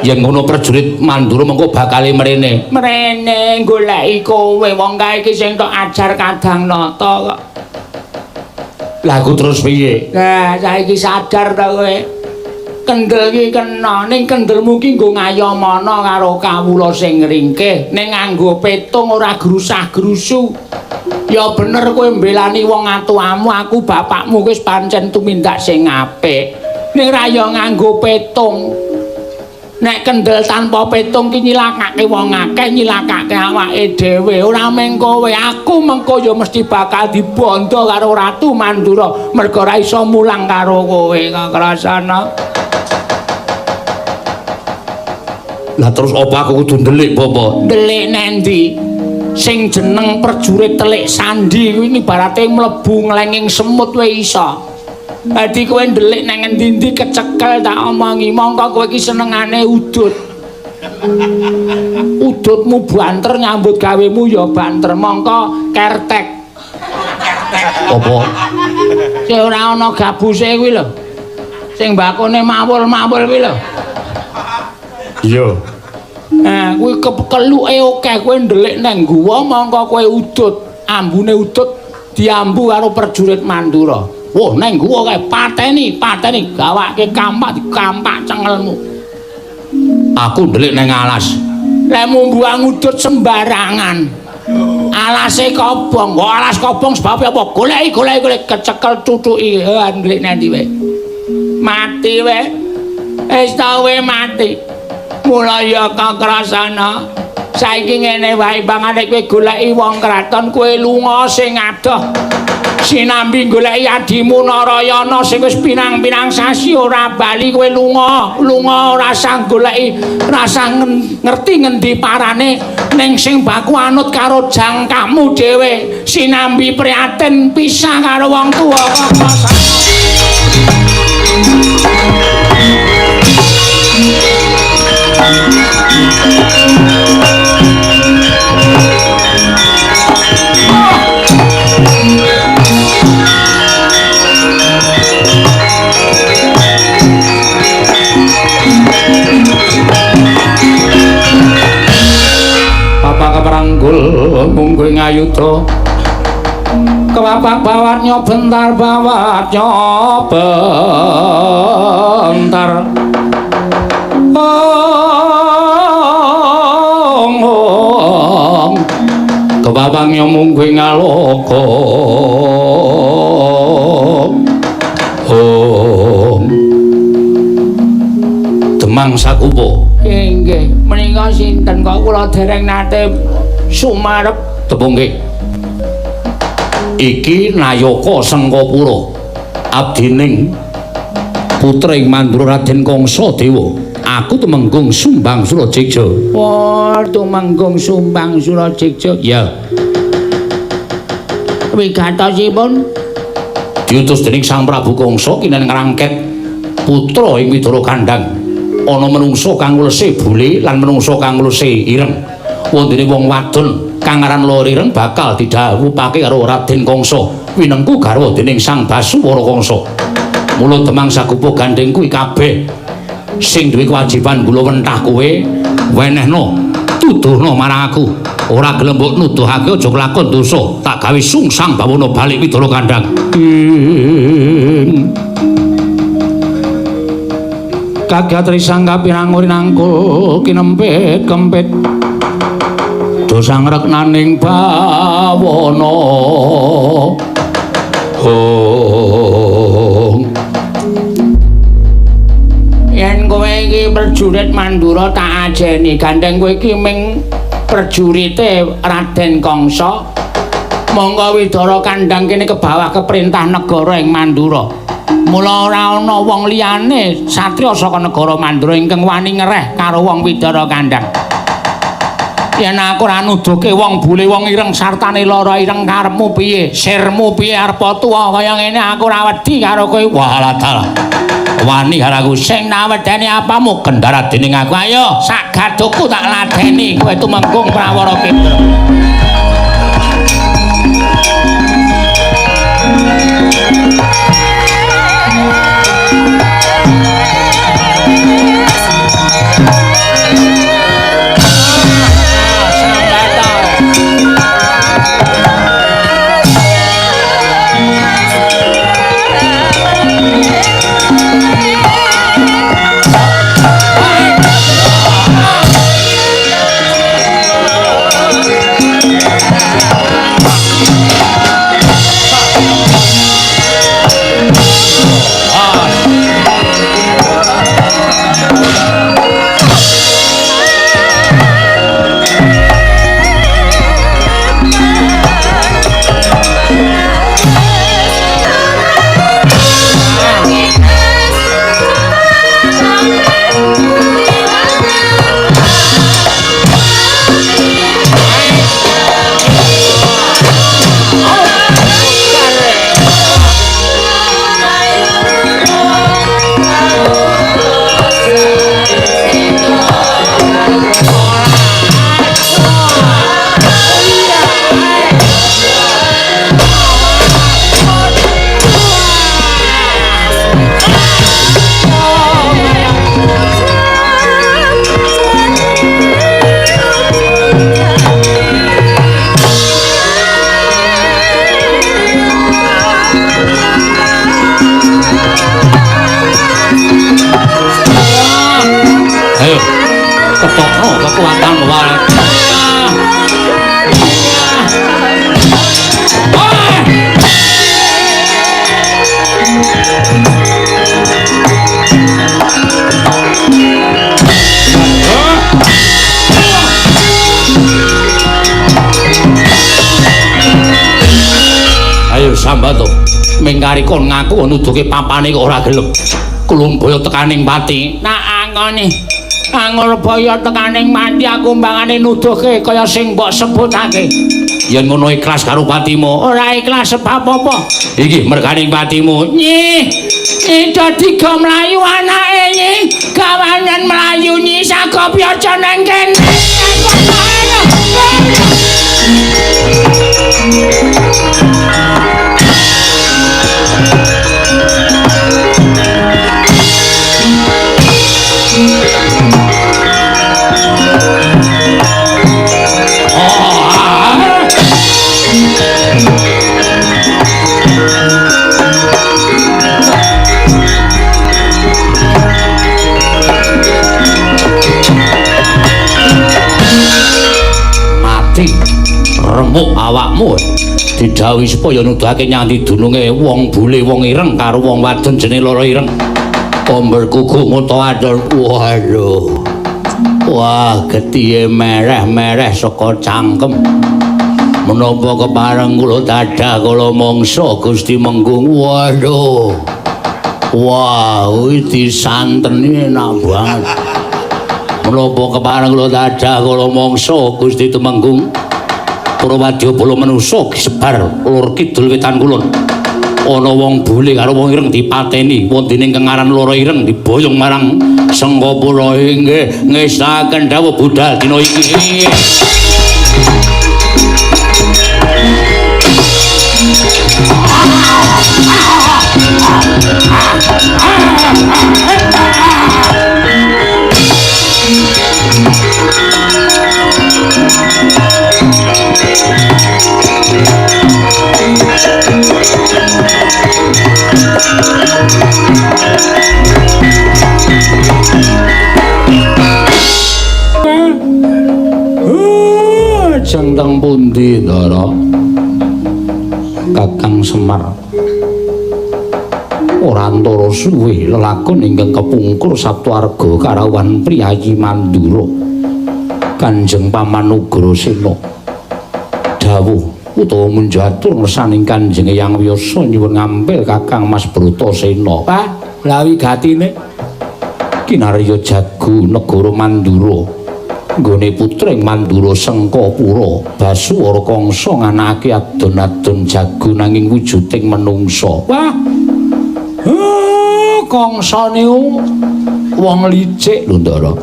Yen ngono prajurit Mandura mengko bakale mrene. Mrene goleki kowe wong kae iki sing tok ajar kadang nata kok. Lah aku terus piye? Lah saiki sadar ta kowe. Kendel ki kena ning kendelmu ki nggo ngayamana karo kawula sing ngringkih ning nganggo petung ora grusah-grusu. Ya bener kowe mbelani wong atuamu, aku bapakmu wis pancen tumindak sing apik. Ning ra ya nganggo petung. Nek kendel tanpa petung ki nyilakake wong akeh, nyilakake awake dhewe. Ora mung kowe, aku mengko ya mesti bakal dibondo karo Ratu Mandura mergo ora iso mulang karo kowe Kakrasana. Lah terus apa aku kudu ndelik, Bapak? Ndelik nendi? Sing jeneng prajurit telik sandi kuwi ibarate mlebu nglenging semut wae iso. Dadi kowe ndelik nang ngendi-endi kecekel tak omongi, mongko kowe iki senengane udut. Udutmu banter nyambut gawemu ya banter, mongko kertek. Apa? Sing ora ana gabuse kuwi lho. Sing mbakone mawul-mawul kuwi lho. Iya. Nah, kuwi keluke akeh, kowe ndelik nang guwa mongko kowe udut, ambune udut diambu karo prajurit Mandura. Wah, nang guwa kae pateni, pateni gawake kampak dikampak cengelmu. Aku ndelik nang alas. Lek mbuang udut sembarangan. Alase kobong, kok alas kobong sebab apa? Goleki, goleki, goleki kecekel cucuki. Ha, ndelik nang ndi wae. Mati wae. Wis ta wae mati. Mula ya Kakrasana. Saiki ngene wae bangane kowe goleki wong kraton, kowe lunga sing adoh. Sinambi goleki adimu Narayana sing wis pirang-pirang sasi ora bali, kowe lunga, lunga ora sah goleki, ora ngerti ngendi parane ning sing baku anut karo jangkahmu dhewe. Sinambi prihatin pisah karo wong tuwa Kakrasana. Bapak keperanggul mungguh ngayuda Kepapak bawatnya bentar bawatnya bentar. Ong ong kepapangnya mungguh ngaloka. Ong Demang Sakupa. Inggih, menika sinten kok kula dereng nate sumarep tepungke. Iki Nayaka Sengkapura, abdining putring Mandura Raden Kangsa Dewa. Aku tumenggung Sumbang Surajekja. Wah, tumenggung Sumbang Surajekja. Ya. Wigatosipun diutus dening Sang Prabu Kangsa kinen ngrangket putra ing Widara Kandang. Ana menungsa kang nglese bule lan menungsa kang nglese ireng. Wondene wong wadon kang aran Loro Ireng bakal didhawuhake karo Raden Kangsa, winengku garwa dening Sang Basuwara Kangsa. Mula Demang Sakupa gandeng kuwi kabeh sing duwe kewajiban gula wentah kowe wenehno tuduhno marang aku. Ora gelem mbok nuduhake aja kelakon dosa, tak gawe sungsang bawana balik Widara Kandang. Kagat risang kapirang urinangkul kinempit kempit dosa ngreknaning bawana. Ong Yen kowe iki prajurit Mandura tak ajeni, gandeng kowe iki ming prajurite Raden Kangsa. Monggo Widara Kandang kene kebawah keperintah negara ing Mandura. Mula ora ana wong liyane satriya saka negara Mandura ingkang wani ngereh karo wong Widara Kandang. Yen aku ora nuduhke wong bule wong ireng sartane lara ireng karepmu piye? Sirmu piye arep tuwa kaya ngene aku ora wedi karo kowe. Walah dalah. Wani karo aku sing nawedeni apamu kendara dening aku. Ayo sak gadukku tak ladeni kowe tumenggung Prawara Kendra. Ayo ketokno kekuatan wae. Ayo sambato mingkari kon ngaku nuduhke papane kok ora gelem. Klumbaya tekaning pati. Nak angone Angurbaya tekaning mati aku mbangane nuduhke kaya sing mbok sebutake. Yen ngono ikhlas karo patimu. Ora ikhlas sebab apa? Iki merganing patimu. Nyi, nyi dadi go mlayu anake nyi. Gawanen mlayu nyi sagopi aja nang kene. Mati remuk awakmu didhawuhi supaya nuduhake nyang dununge wong bule wong ireng karo wong wadon jenenge Loro Ireng. Komber kuku muta adol. Waduh. Wah, getihe mereh-mereh saka cangkem. Menapa kepareng kula dadah kula mangsa Gusti Menggung. Waduh. Wah, kuwi disanteni enak banget. Menapa kepareng kula dadah kula mangsa Gusti Tumenggung. Para wadyabala manusa disebar lor kidul wetan kulon. Ana wong bule karo wong ireng dipateni, wondene ingkang aran Loro Ireng diboyong marang Sengkapura. Inggih ngestaken dawuh budal dina iki. Jengteng pundi Ndara? Kakang Semar. Ora antara suwe lelakon ingkang kepungkur Saptuarga karawan priyayi Mandura. Kanjeng Paman Ugrasena dawuh utawa munjatur ngersaning Kanjeng Eyang Wiyasa nyuwun ngampil Kakang Mas Bratasena. Wah, lha wigatine kinarya jago negara Mandura. Nggone putring Mandura Sengkapura Basuwara Kangsa nganakake adon-adon jago nanging wujuding menungsa. Wah. Kangsa niku wong licik lho, Ndara.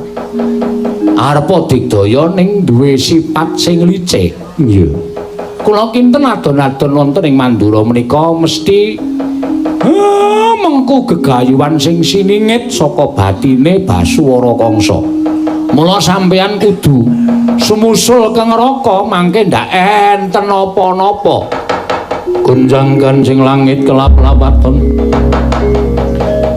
Arepa digdaya ning duwe sifat sing licik. Iya. Kula kinten adon-adon wonten ing Mandura menika mesti mengku gegayuhan sing siningit saka batine Basuwara Kangsa. Mula sampeyan kudu sumusul ke neraka mangke ndak enten napa-napa. Gonjang ganjing langit kelap-lapaton.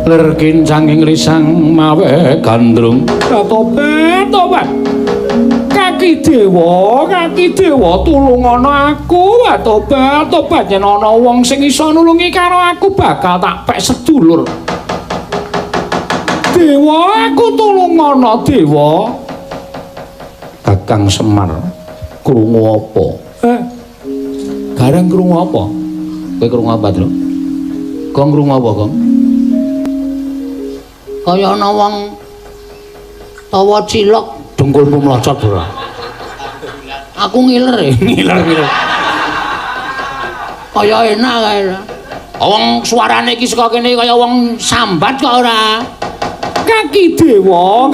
Lir kincanging risang mawe gandrung. Tobat, tobat. Kaki dewa tulungana aku. Tobat, tobat yen ana wong sing iso nulungi karo aku bakal tak pek sedulur. Dewa, aku tulungana dewa. Kakang Semar krungu apa? Gareng krungu apa? Kowe krungu apa, Tru? Gong krungu apa, Gong? Kaya ana wong tawa cilok dengkulmu mlocot ora. Aku ngiler. Ngiler-ngiler. Kaya enak kae. Wong suarane iki saka kene kaya wong sambat kok ora. Kaki dewa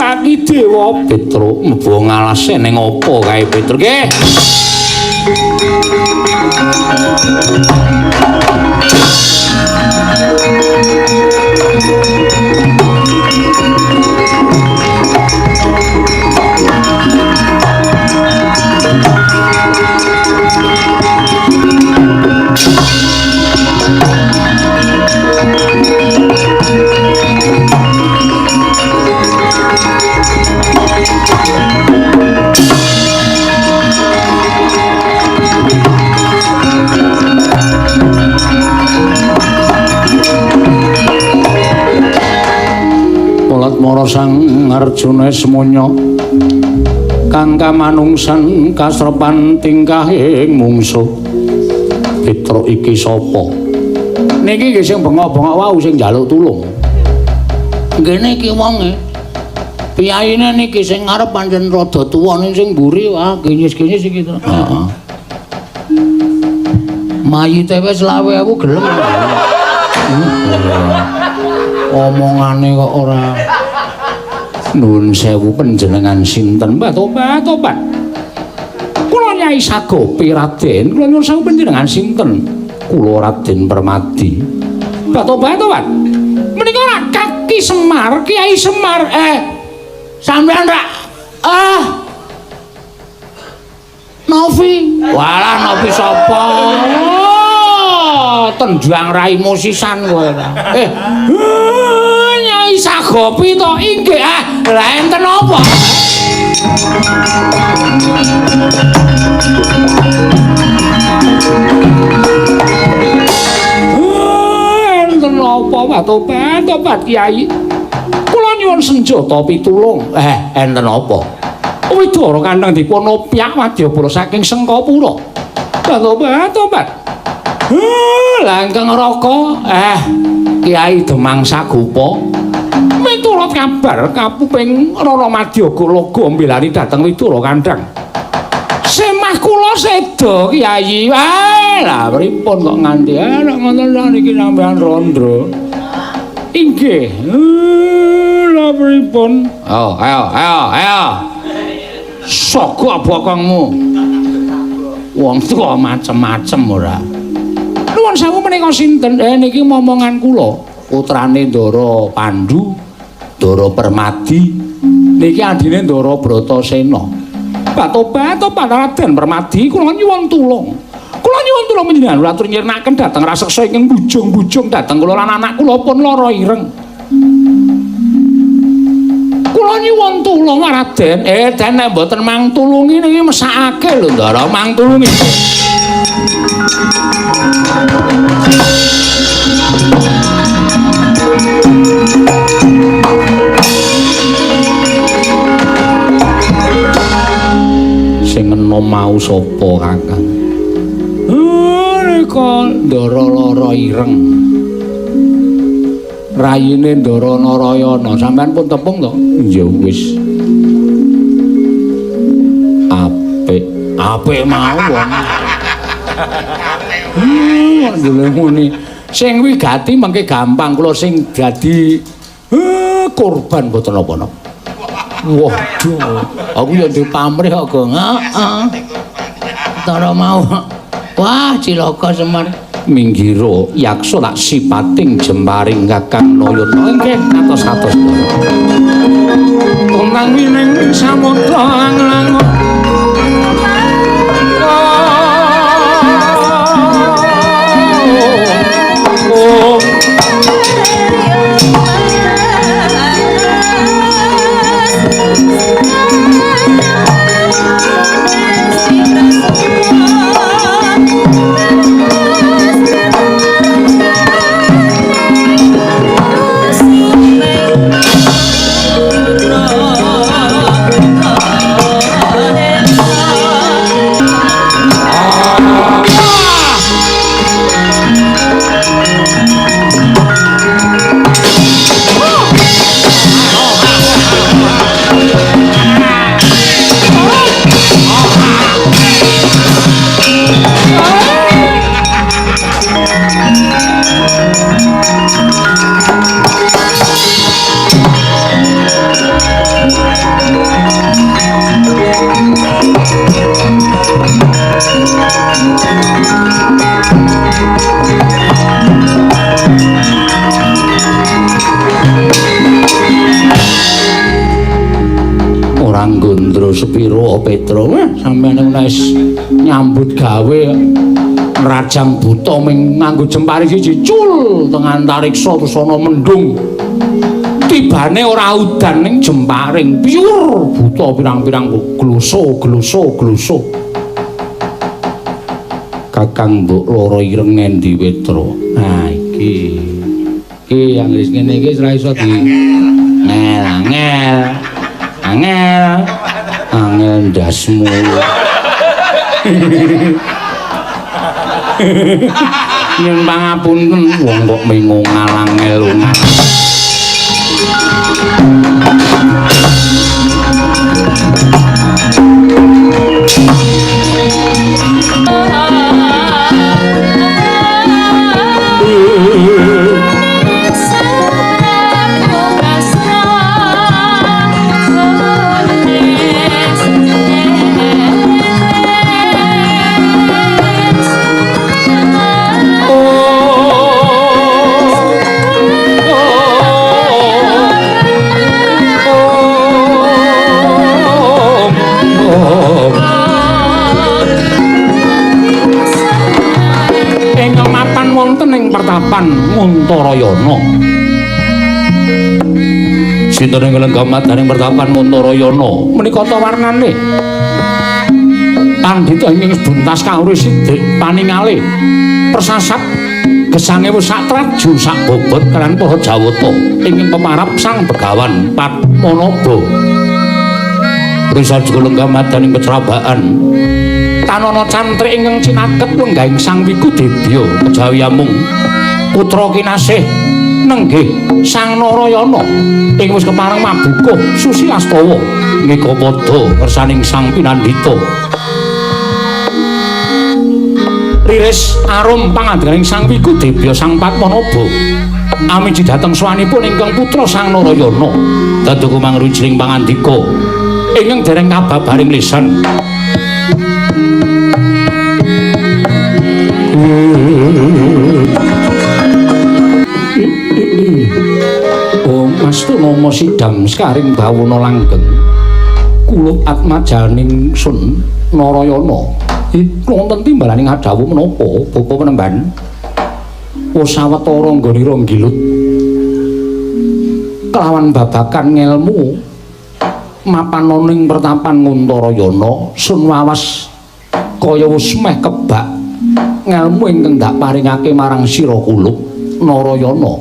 Petruk mlebu ngalase ning apa kae Petruk? Nggih. Mara Sang Arjuna semonya kang kamanungsan kasrepan tingkahing mungsuh. Petruk iki sapa? Niki nggih sing bengok-bengok wau sing njaluk tulung. Nggih niki wonge. Piyayine niki sing ngarep pancen rada tuwa ning sing mburi wah ginyis-ginyis iki to. Heeh. Mayite wis 25.000 gelem. Omongane kok ora. Nuwun sewu panjenengan sinten? Mbah tobat, tobat. Kula Nyai Sagopi Raden, kula nyuwun sewu panjenengan sinten? Kula Raden Permadi. Mbah tobat, tobat. Menika rak Kaki Semar, Kiai Semar. Sampeyan rak Novi. Walah Novi sapa? Tendang raimu sisan kowe ta. Nyai Sagopi to inggih. Lah enten apa? Enten apa tobat tobat Kiai? Kula nyuwun senjata pitulung. Enten apa? Widara kandhang dipun opyak wadyabala saking Sengkapura. Tobat tobat. Lah ingkang raka Kiai Demang Sagopa miturut kabar kapuping Rara Madyaga Laga mbelani dhateng Widara Kandhang. Semah kula seda Kiai. Lah pripun kok nganti nek ngoten lho niki sampean randha. Inggih. Lah pripun? Oh, ayo ayo ayo. Sogok bokongmu. Wong tuwa macem-macem ora. Nuwun sewu menika sinten? Niki momongan kula, putrane Ndara Pandu, Ndara Permadi. Niki adine Ndara Bratasena. Batobat tobat Raden Permadi, kula nyuwun tulung. Kula nyuwun tulung panjenengan atur nyirnaken dhateng raseksa ingkang bujung-bujung dhateng kula lan anak kula pun lara ireng. Kula nyuwun tulung Raden. Den nek mboten mang tulungi niki mesakake lho Ndara, mang tulungi. Sing enom mau sapa Kakang? Nika Ndara lara ireng. Rayine Ndara Narayana, sampean pun tepung to? Ya wis. Apik, apik mawon. Kok muni Sing wigati mengke gampang, kula sing dadi korban mboten napa-napa. Waduh, aku ya duwe pamrih kok, Gong. Heeh. Tara mau. Wah, cilaka Semar. Minggiro yaksa lak sipating jemparing Kakang Nayana. Nggih, atos-atos. Konang wining samudra anglangut. Oh. Sepiro Petro sampeyan wis nyambut gawe nrajang buta ming nganggo jempare siji cul teng antariksa terus ana mendung tibane ora udan ning jemparing pure buta pirang-pirang gloso gloso gloso. Kakang mbok loro ireng endi Petro? Nah iki iki yang wis ngene iki ora iso di ngel angel angel angel ndasmu. Nyuwun pangapunten wong kok mengo ngalangel. Pertapan Muntarayana. Sinten ing lenggah madaning pertapan Muntarayana menika ta warnane? Pandhita ingkang buntas kawruh sidik paningale persasap gesange wis sak traju sak bobot kaliyan para Jawata ingkang pemarap Sang Begawan Padmanaba. Risa juga lenggah madaning pecrabaan tanana cantrik ingkang cinaket lenggahing Sang Wikudebya kejawi amung putra kinasih nenggih Sang Narayana ing wis kepareng mabukuh Susilastawa ngika padha kersaning Sang Pinandita. Riris arum pangandikaning Sang Wikudebya Sang Padmanaba amiji dhateng swanipun ingkang putra Sang Narayana dados mangrujining pangandika ingkang dereng kababaring lisan. Oh Mas Tunama sidam sekaring bawana langgeng kulup atmajaning Sun Narayana. Wonten timbalaning adhawuh menapa bapa penemban? Wis sawetara nggonira nggilut kelawan babakan ngelmu mapananing pertapan Nguntarayana sun wawas kaya wis meh kebak ngelmu ingkang dak paringake marang sira kulup Narayana.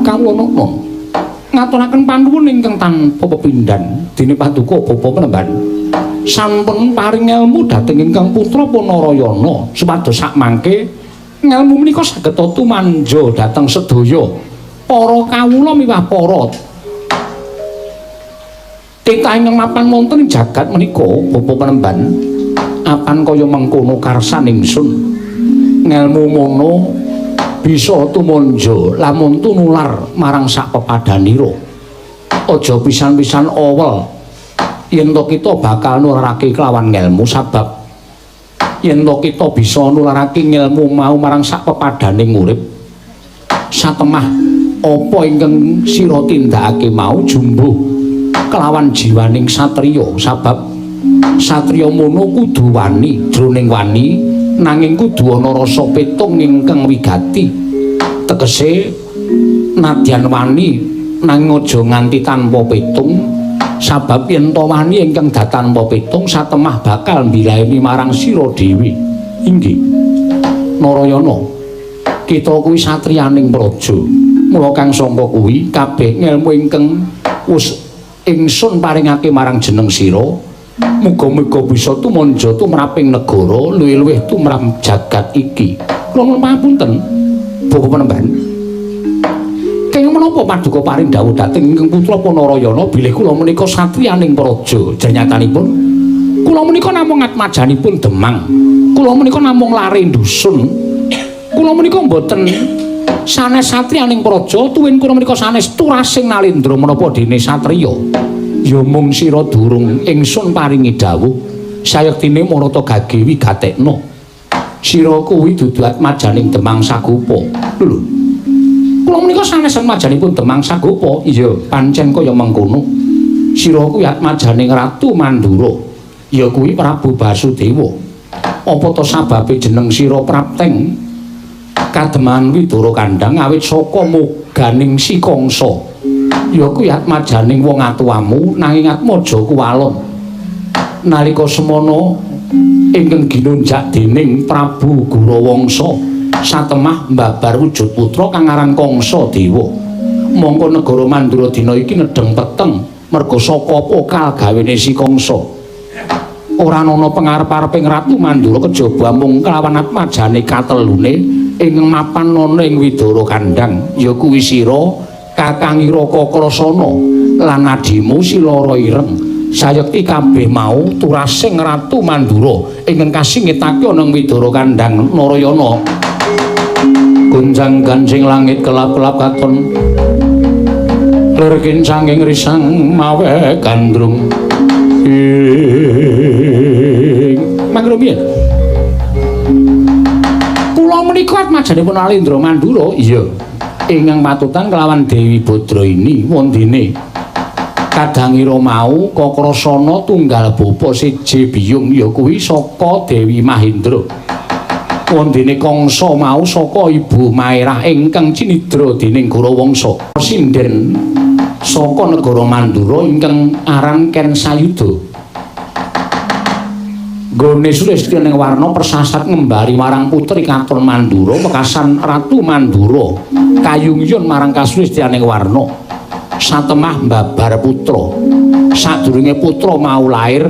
Kawula nata ngaturaken panuwun ingkang tanpa pepindhan dene paduka bapa penemban sampun paring ngelmu dhateng ingkang putra Narayana supados sakmangke ngelmu menika saged tumanja dhateng sedaya para kawula miwah para titah ingkang mapan wonten ing jagat menika bapa penemban. Apan kaya mengkono karsan ingsun ngelmu mono Bisa tumanja lamun tunular marang sak pepadhanira. Aja pisan-pisan owel yen to kita bakal nularake kelawan ngelmu, sabab yen to kita bisa nularake ngelmu mau marang sak pepadhaning urip, satemah apa ingkang sira tindakake mau jumbuh kelawan jiwaning satriya, sabab satriya mono kudu wani jroning wani nanging kudu ana rasa petung ingkang wigati. Tegese nadyan wani nanging aja nganti tanpa petung, sabab yen to wani ingkang datanpa petung satemah bakal mbilaeni marang sira dhewe. Inggih Narayana, kita kuwi satriyaning praja. Mula kang sangka kuwi kabeh ngelmu ingkang wis ingsun paringake marang jeneng sira muga-muga bisa tumanja tumraping negara luwih-luwih tumrap jagat iki. Kula nyuwun pangapunten Bapak Panembahan. Kenging menapa paduka paring dawuh dhateng ingkang putra Narayana bilih kula menika satriyaning praja. Janyatanipun kula menika namung atmajanipun Demang. Kula menika namung lare dusun. Kula menika mboten sanes satriyaning praja, tuwin kula menika sanes turasing nalendra menapa dene satriya. Ya mung sira durung ingsun paringi dawuh sayektine marata gage wigatekna. Sira kuwi dudu atmajaning Demang Sagopa. Lho, kula menika sanes atmajanipun Demang Sagopa. Iya, pancen kaya mengkono. Sira kuwi atmajaning Ratu Mandura, ya kuwi Prabu Basudewa. Apa to sababe jeneng sira prapteng kademangan Widara Kandhang awit saka moganing Si Kangsa? Ya kuwi atmajaning wong atuwamu, nanging atmaja kuwalon. Nalika semana ingkang ginunjak dening Prabu Gurawangsa satemah mbabar wujud putra kang aran Kangsa Dewa. Mongko negara Mandura dina iki nedheng peteng merga saka apa kal gawene Si Kangsa. Ora ana pengarep-areping Ratu Mandura kejaba mung kelawan atmajane katelune ingkang mapan ana ing Widara Kandhang, ya kuwi sira Kakangira Kakrasana lan adimu Silara Ireng. Sayekti kabeh mau turasing Ratu Mandura ingkang kasingitake ana ing Widara Kandhang. Narayana, gonjang ganjing langit kelap-kelap katon lir kincanging risang mawe gandrung ing mangrumiyin. Kula menika atmajanipun Alendra Mandura. Iya, ingkang patutan kelawan Dewi Badraini. Wondene kadangira mau Kakrasana tunggal bapa siji biyung, ya kuwi saka Dewi Mahendra. Wondene Kangsa mau saka Ibu Maerah ingkang cinidra dening Gurawangsa. Sinden saka negara Mandura ingkang aran Ken Sayuda. Nggone Sulistyaning Warna persasat ngembari marang putri katon Mandura wekasan Ratu Mandura kayungyun marang Kasulistyaning Warna satemah mbabar putra. Sadurunge putra mau lair,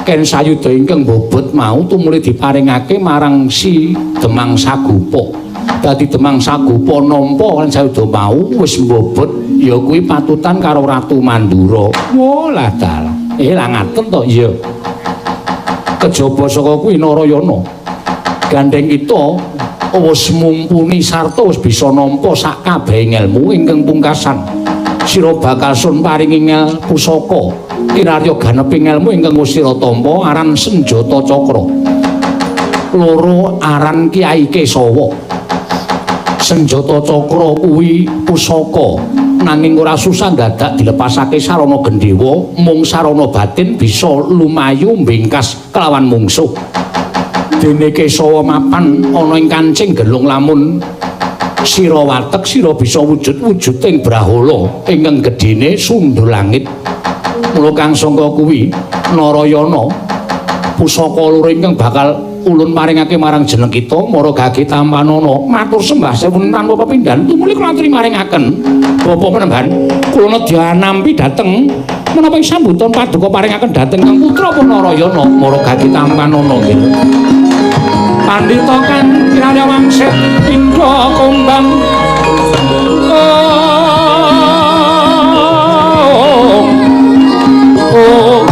Ken Sayuda ingkang bobot mau tumuli diparingake marang si Demang Sagopa. Dadi Demang Sagopa nampa Ken Sayuda mau wis mbobot, ya kuwi patutan karo Ratu Mandura. Walah dalah. Lah ngaten to? Iya. Kejaba saka kuwi Narayana, gandeng kita wis mumpuni sarta wis bisa nampa sak kabehe ngelmu ingkang pungkasan. Sira bakal sun paringi ngel pusaka kinarya ganeping ngelmu ingkang wis sira tampa aran Senjata Cakra. Loro aran Kyai Kesawa. Senjata Cakra kuwi pusaka nanging ora susah dadak dilepasake sarana gendhewa, mung sarana batin bisa lumayu mbingkas kelawan mungsuh. Dene Kesawa mapan ana ing kancing gelung lamun sira watek sira bisa wujud-wujuding brahala ingkang gedhene sundul langit. Mula kang sangka kuwi Narayana, pusaka loro ingkang bakal ulun paringake marang jeneng kita mara gage tampanana. Matur sembah sewun tanpa pepindhan tumuli kula aturi maringaken Bapak Panembahan. Kula nedya nampi dhateng menapa ing sambutan paduka paringaken dhateng Kang Putra Narayana mara gage tampanana. Nggih pandhita kang kinarya wangsit pindha kumbang. Oh, oh.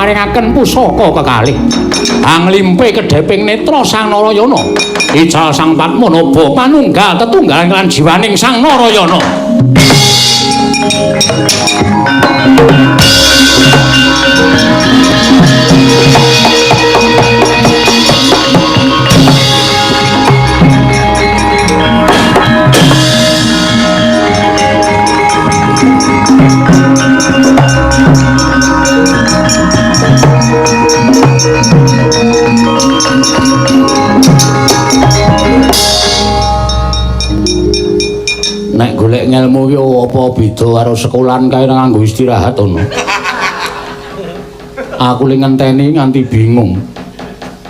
maringaken pusaka kekalih. Anglimpe kedheping netra Sang Narayana. Ical Sang Padmanaba panunggal tetunggalan lan jiwaning Sang Narayana. Nek golek ngelmu ki apa beda karo sekolahan kae nganggo istirahat ono. Aku li ngenteni nganti bingung.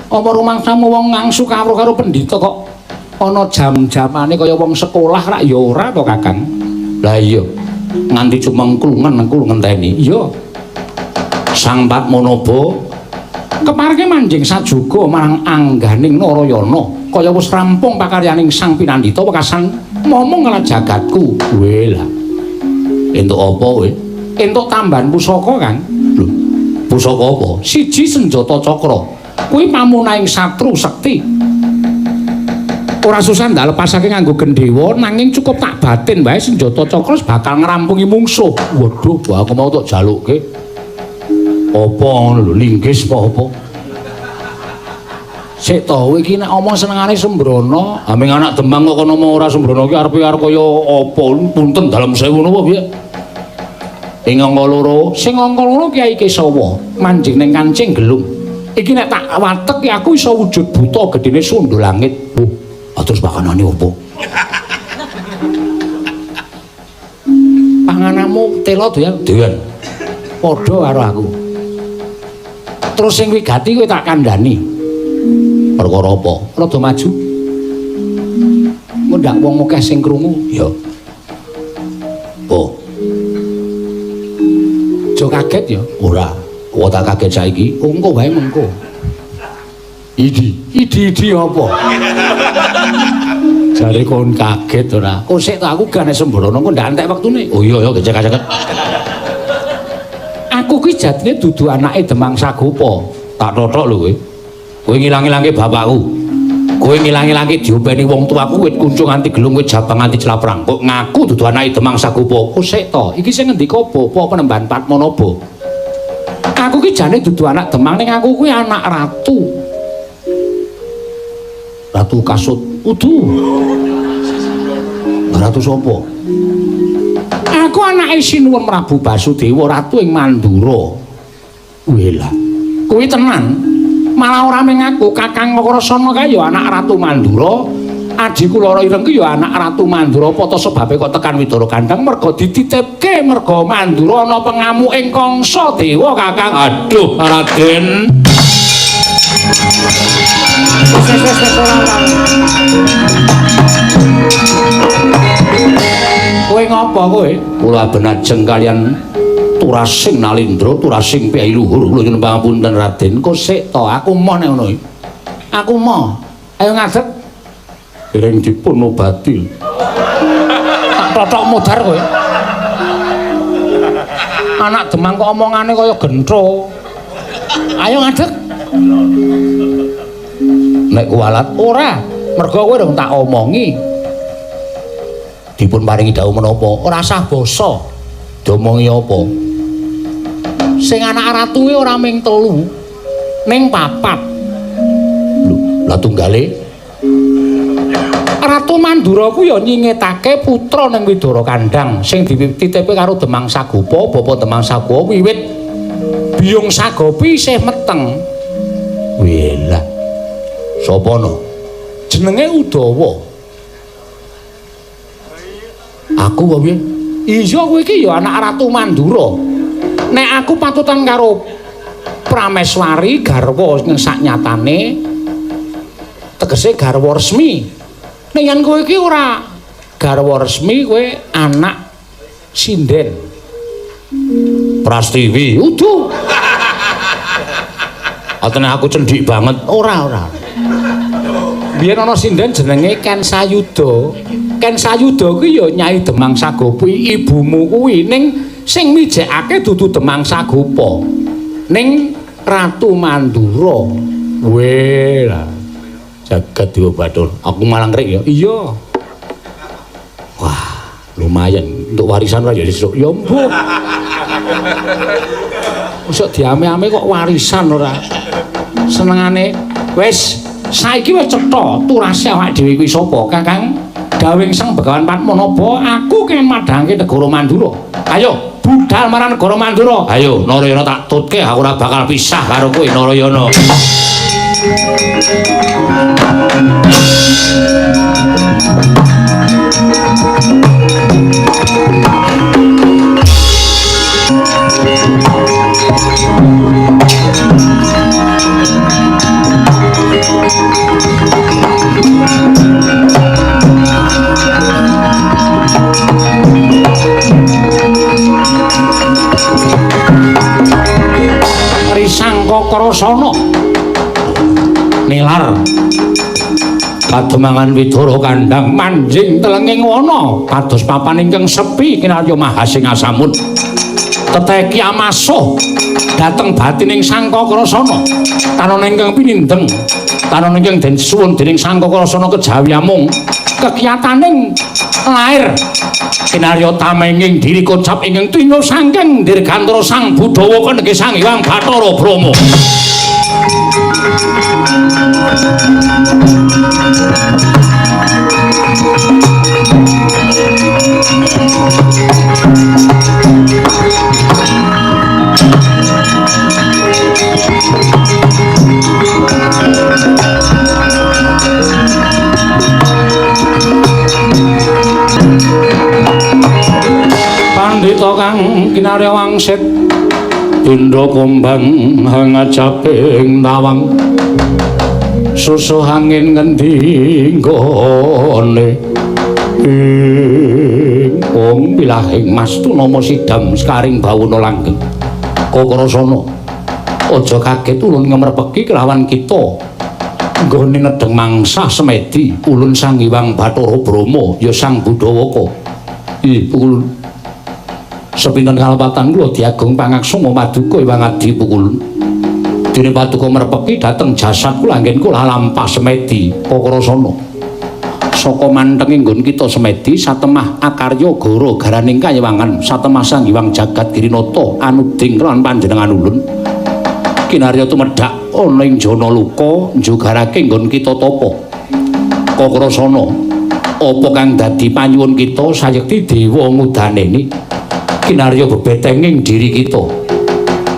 Apa rumangsamu wong ngangsu kawruh karo pendhita kok ana jam-jamane kaya wong sekolah rak ya ora to, Kakang? Lah iya, nganti cumengklungen aku ngenteni. Iya. Sang Padmanaba keparenge manjing sajuga marang angganing Narayana kaya wis rampung pakaryaning Sang Pinandita wekasan momong kala jagatku. Weh lah. Entuk apa kowe? Entuk tambahan pusaka, Kang. Lho, pusaka apa? Siji senjata cakra. Kuwi pamunahing satru sekti. Ora susah ndak lepasake nganggo gendhewa nanging cukup tak batin wae senjata cakra bakal ngrampungi mungsuh. Waduh, aku mau tok jalukke. Apa ngono lho, linggis apa apa? Sik to, kowe iki nek omong senengane sembrono, aming anak Demang kok kono ora sembrono iki arepe arep kaya apa? Punten dalem sewu napa piye? Ing angka loro, sing angka loro Kyai Kesawa, manjing ning Kancing Gelung. Iki nek tak watek aku iso wujud buta gedene sundul langit. Oh, terus pakanane opo? Pangananmu telo doyan? Doyan. Padha karo aku. Terus sing wigati kowe tak kandhani. Perkara apa? Rada maju. Engko ndak wong akeh sing krungu. Ya. Oh. Aja kaget ya. Ora. Kowe tak kaget saiki, engko wae mengko. Idi, idi-idi apa? Jare kon kaget ora? Kok sik ta aku gane sembrono engko ndak entek wektune. Oh iya ya gecek-gecek. Aku ki jatine dudu anake Demang Sagopa. Tak tothok lho kowe. Kowe ngilang-ilangke bapakku. Kowe ngilang-ilangke diopeni wong tuaku wit kuncung nganti gelung wit jabang nganti claprang. Kok ngaku dudu anake Demang Sagopa. Kok sik to? Iki sing ngendika bapa Penemban Padmanaba. Aku ki jane dudu anak Demang ning aku kuwi anak ratu. Ratu Kasut. Udu. Ratu sapa? Aku anake Sinuwun Prabu Basudewa, ratu ing Mandura. Wela. Kuwi tenan. Malah ora mung aku, Kakang Wakrasana kae ya anak Ratu Mandura. Adhiku Lara Ireng ki ya anak Ratu Mandura. Apa ta sebabe kok tekan Widara Kandang merga dititipke merga Mandura ana pengamuk ing Kangsa Dewa, Kakang. Aduh, Raden. Kowe ngopo kowe? Kula benajeng kalian Turasing Nalindra, Turasing Piyai Luhur. Kula nyuwun pangapunten Raden. Kok sik to, aku moh nek ngono iki. Aku moh. Ayo ngadeg. Dereng dipun obati. Tak tothok modar kowe. Anak Demang kok omongane kaya gentho. Ayo ngadeg. Nek kuwalat ora, mergo kowe rung tak omongi. Dipun paringi dawuh menapa? Ora sah basa. Diomongi apa? Sing anak ratuwe ora ming telu, ning papat. Lho, lah tunggale Ratu Mandura ku ya nyingetake putra ning Widara Kandang sing dititipe karo Demang Sagopa, bapa Demang Sagopa wiwit Biyung Sagopi isih meteng. Welah. Sapa no? Jenenge Udawa. Aku apa piye? Iya kowe iki ya anak Ratu Mandura. Nek aku patutan karo Prameswari garwa sing saknyatane tegese garwa resmi. Nek yen kowe iki ora garwa resmi, kowe anak sinden. Prastiwi. Udu. Atene aku cendik banget. Ora, ora. Biyen ana sinden jenenge Ken Sayuda. Ken Sayuda kuwi ya Nyai Demang Sagopa, ibumu kuwi, ning sing mijekake dudu Demang Sagopa. Ning Ratu Mandura. Weh lah. Jagat Dewa Bathara. Aku malah ngrik ya. Iya. Wah, lumayan untuk warisan ora ya sesuk. Ya mbuh. Mosok diame-ame kok warisan ora. Senengane wis saiki wis cetha turase awake dhewe kuwi sapa, Kakang? Dawing Sang Begawan Padmanaba, aku kenging madhangke negara Mandura. Ayo budal marang negara Mandura. Ayo Narayana tak tutke, aku ora bakal pisah karo kowe Narayana. Risangka Krasana nilar kademangan Widara kandhang manjing telenging wana kados papan ingkang sepi kinarya Mahasingasamun. Teteki amasuh dhateng batining Sangka Krasana tanon ingkang pinindeng tanon ingkang den suwun dening Sangka Krasana kejawi amung kekiyataning lair kinarya tamenging diri kocap ingkang tinga saking dirgantara Sang Budawa kanegih Sang Hyang Bathara Brahma. Pandhita kang kinarya wangsit tindha kumbang hangajaping tawang susuh angin ngendi nggone ing wong pilahing mas tunama sidam sekaring bawana langgeng. Kakrasana aja kaget ulun ngemerpeki kelawan kita nggone nedheng mangsah semedi ulun Sang Hyang Bathara Brahma ya Sang Budawaka. Ih ulun sepinten kalepatan kula diagung pangaksama paduka Hyang Adi pukulun. Dene paduka merpeki dhateng jasad kula anggen kula lampah semedi Kakrasana. Saka mantenge nggon kita semedi satemah akarya gara garaning kayewangan satemah Sang Hyang Jagat Girinata anuding lan panjenengan ulun. Kinarya tumedhak ana ing jana luka njogarake nggon kita tapa. Kakrasana apa kang dadi panyuwun kita sayekti dewa ngudaneni kinarya bebetenging diri kita.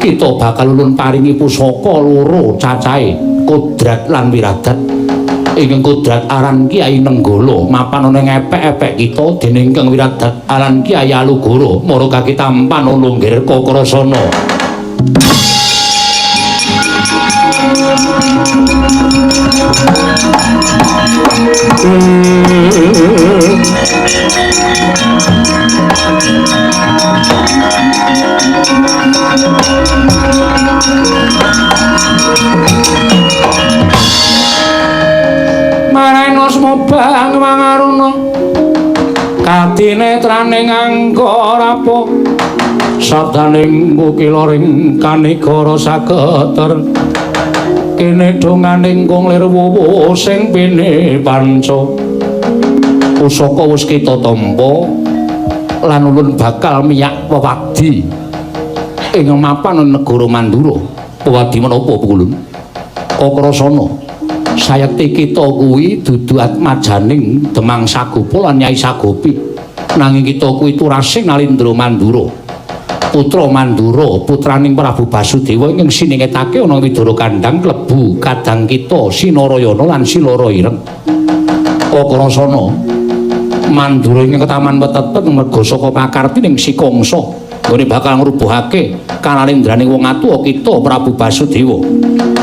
Kita bakal ulun paringi pusaka loro cacahe kodrat lan wiradat. Ingkang kodrat aran Kyai Nenggala mapan ana ing epek-epek kita, dening ingkang wiradat aran Kyai Alugoro mara kakitampan ana nggir Kakrasana. Mareno smobang mangaruna kadinetraning angga rapa sabdaning kukilaring kanigara saketer kene donganing kung lir wuwu sing pine panca. Pusaka wis kita tampa lan ulun bakal miyak wewadi ing mapan negara Mandura. Wewadi menapa pukulun? Kakrasana sayekti kita kuwi dudu atmajaning Demang Sagopa lan Nyai Sagopi, nanging kita kuwi turasing Nalindra Mandura, putra Mandura, putraning Prabu Basudewa ingkang siningetake ana Widara Kandhang klebu kadang kita Sinarayana lan Silara Ireng. Kakrasana Mandura ingkang ketaman wetetep merga saka pakartining Si Kangsa nggone bakal ngrubuhake kanalindraning wong atuwa kita Prabu Basudewa.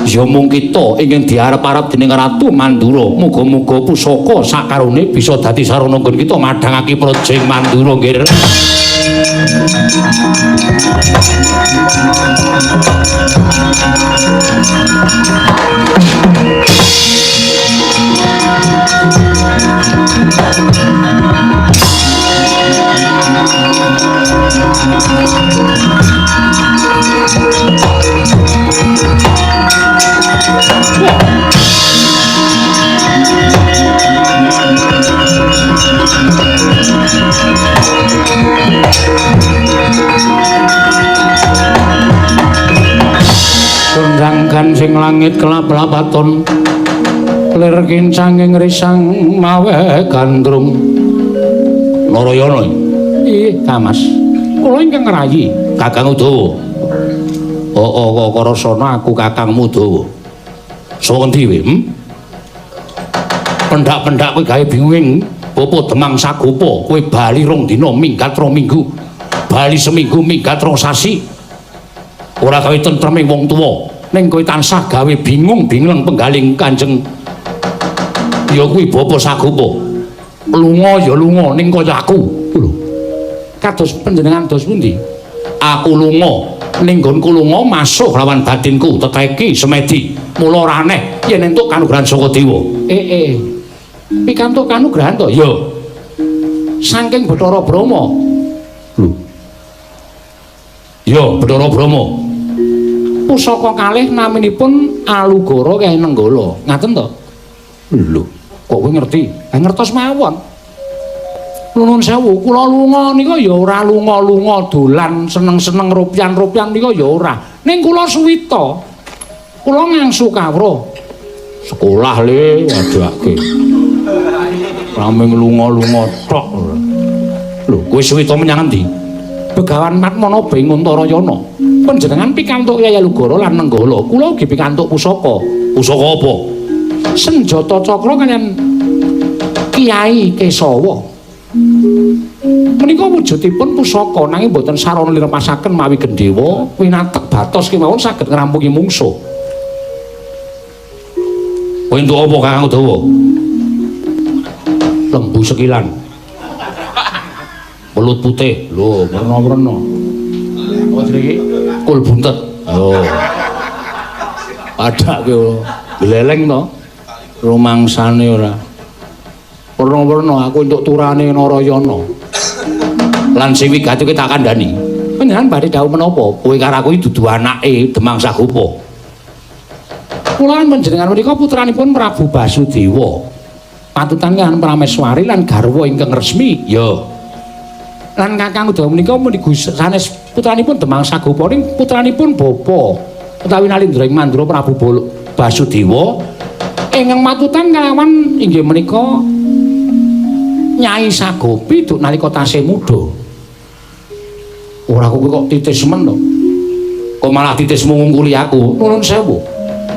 Ya mung kita ingkang diarep-arep dening Ratu Mandura, muga-muga pusaka sakarone bisa dadi sarana nggon kita madhangake praja ing Mandura nggih. langit kelap-lapaton lir kincanging risang mawe gandrung. Narayana. Ih, Kamas. Kula ingkang ngrayi Kakang Udawa. Oh, Kakrasana aku Kakangmu Dawa. Saka endi kowe? Pendak-pendak kowe gawe bingung. Bapa Demang Sagopa, kowe bali rong dina minggat rong minggu. Bali seminggu minggat rong sasi. Ora gawe tentreming wong tuwa. Ning kowe tansah gawe bingung bingleng penggaling Kanjeng. Ya kuwi Bapa Sagopa. Lunga ya lunga ning kaya aku. Lho. Kados panjenengan dos pundi? Aku lunga ning nggonku lunga masuh lawan batinku teteki semedi. Mula ora aneh yen entuk kanugrahan saka dewa. Pikantuk kanugrahan to? Ya. Saking Bathara Brahma. Lho. Ya, Bathara Brahma. Pusaka kalih naminipun Alugara kaya Nenggala. Ngaten to? Lho, kok kowe ngerti? Ha ngertos mawon. Nuwun sewu, kula lunga nika ya ora lunga-lunga dolan seneng-seneng rupian-rupian nika ya ora. Ning kula suwita. Kula ngangsu kawruh. Sekolah le wadake. Rame lunga-lunga tok. Lho, kowe suwita menyang endi? Begawan Matmanaba ing Untarayana. Panjenengan pikantuk Kyai Alugara lan Nenggala. Kula ugi pikantuk pusaka. Pusaka apa? Senjata cakra kaliyan Kyai Kesawa. Menika wujudipun pusaka nanging boten sarana lirepasaken mawi gendhewa winatek batos kemawon saged ngrampungi mungsuh. Kowe entuk apa Kakang Udawa? Lembu sekilan. Belut putih. Lho, werna-werna. Apa jenenge? Kul buntet. Lho. Padake gleleng to. Rumangsane ora. Werna-werna aku entuk turane Narayana. Lan sing wigati kowe tak kandhani. Panjenengan badhe dawuh menapa? Kowe karo aku iki dudu anake Demang Sagopa. Kula lan panjenengan menika putranipun Prabu Basudewa. Patutan kaliyan Prameswari lan garwa ingkang resmi. Ya. Lan Kakang Udawa menika muniku sanes putranipun Demang Sagopa ning putranipun bapa utawi Nalindra ing Mandura Prabu Basudewa ingkang matutan kalawan inggih menika Nyai Sagopi duk nalika tasih muda. Ora kowe kok titis men to. Kok malah titismu ngungkuli aku. Nuwun sewu.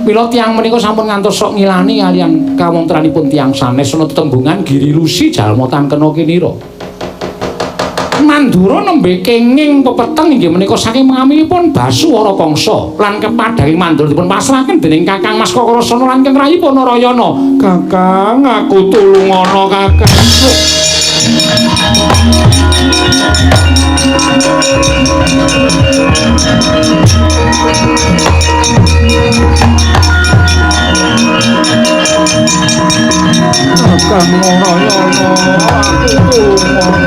Mila tiyang menika sampun ngantos sok ngilani kaliyan kawontenanipun tiyang sanes ana tetembungan Giri Lusi jalma tangkena kinira. Mandura nembe kenging pepeteng inggih menika saking mengaminipun Basuwara Kangsa lan kepadhaing Mandura dipun pasrahaken dening Kakang Mas Kakrasana lan keng rayipun Narayana. Kakang, aku tulungana Kakang. Kakang Narayana, aku tulungana.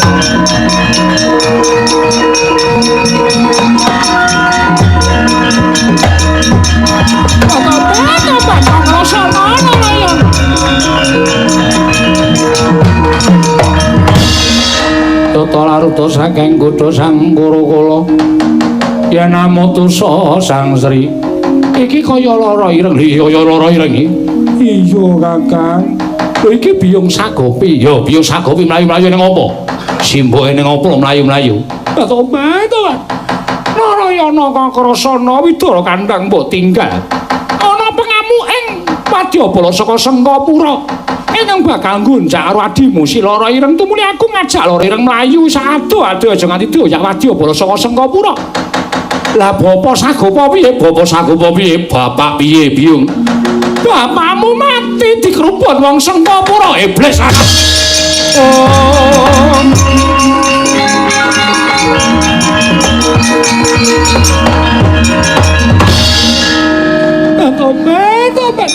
Tata laruta saking kutha Sang Kurukula yen amutusa Sang Sri iki kaya lara ireng. Iya lara ireng iki. Iya Kakang. Lho iki Biyung Sagopi. Ya Biyung Sagopi mlayu-mlayu ning apa? Simboke ning apa mlayu-mlayu? Tobat to. Narayana Kakrasana Widara kandhang mbok tinggal. Ana pengamuk ing Wadyabala saka Sengkapura. Ingkang bakal nggonjak karo adimu si Lara Ireng tumuli aku ngajak Lara Ireng mlayu sado-ado aja nganti dioyak Wadyabala saka Sengkapura. Lah Bapa Sagopa piye? Bapa Sagopa piye? Bapak piye, Biyung? Bapakmu mati dikruput wong Sengkapura iblis. Oh. Tobat.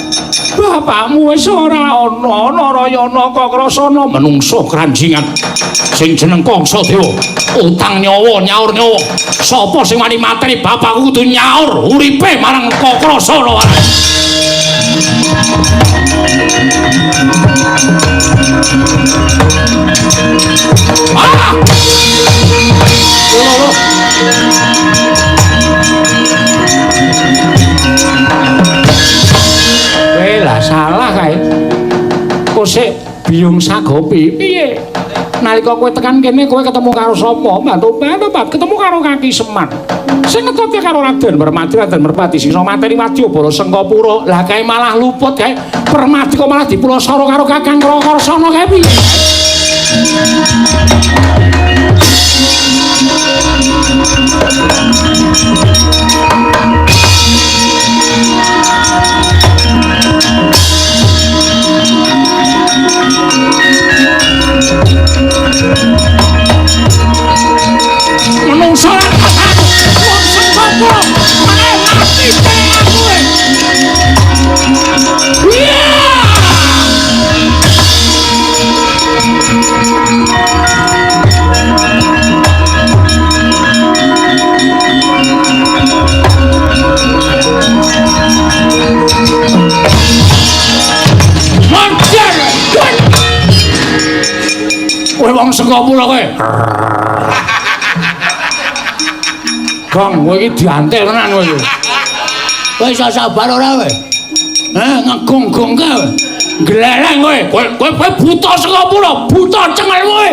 Bapakmu wis ora ana, Narayana Kakrasana menungso kranjingan sing jeneng Kangsa Dewa. Utang nyawa nyaur nyawa. Sapa sing wani mateni bapakku kudu nyaur uripe marang Kakrasana. Ah! Lho. Salah kae. Kosek Biyung Sagopi. Piye? Nalika kowe tekan kene kowe ketemu karo sapa? Bantu-bantu ketemu karo Kaki Semar. Sing ngetutke karo Raden Permadi, Raden Merpati sing iso mateni Wadyabala Sengkapura. Lah kae malah luput kae. Permadi kok malah dipulasara karo Kakang Krakarsana kae piye? Menungso lan wong Sengkapura meneh mati dhewe aku. Iya. Monster! Kowe wong Sengkapura kowe. Gong, kowe iki diantil tenan kowe iki. Kowe iso sabar ora kowe? Heh, ngegong-gong kae. Gleleng kowe. Kowe buta Sengkapura, buta cengel kowe.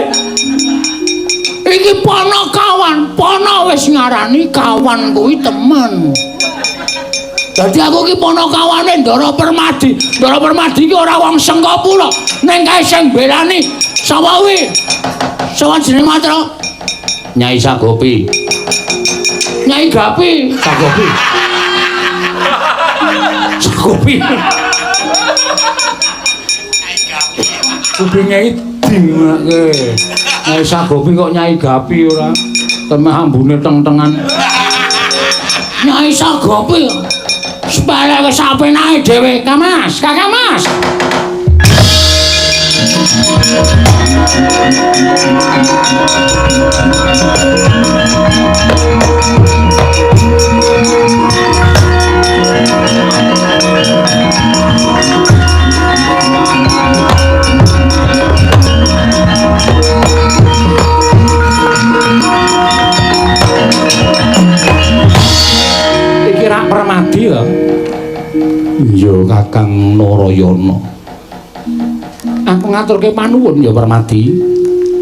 Iki pono kawan, pono wis ngarani kawan kuwi temen. Dadi aku iki pono kawane Ndara Permadi. Ndara Permadi iki ora wong Sengkapura, ning kae sing belani sapa kuwi? Sapa jenenge Matra? Nyai Sagopi. Nyai Gapi, Sagopi. Sagopi. Kupinge dingake. Nyai Sagopi kok Nyai Gapi ora? Temeh ambune teng-tengan. Nyai Sagopi. Sepele wis apenae dhewe, Kamas, Kakang Mas. Iki rak Permadi ya? Iya, Kakang Narayana. Aku ngaturke panuwun ya Permadi.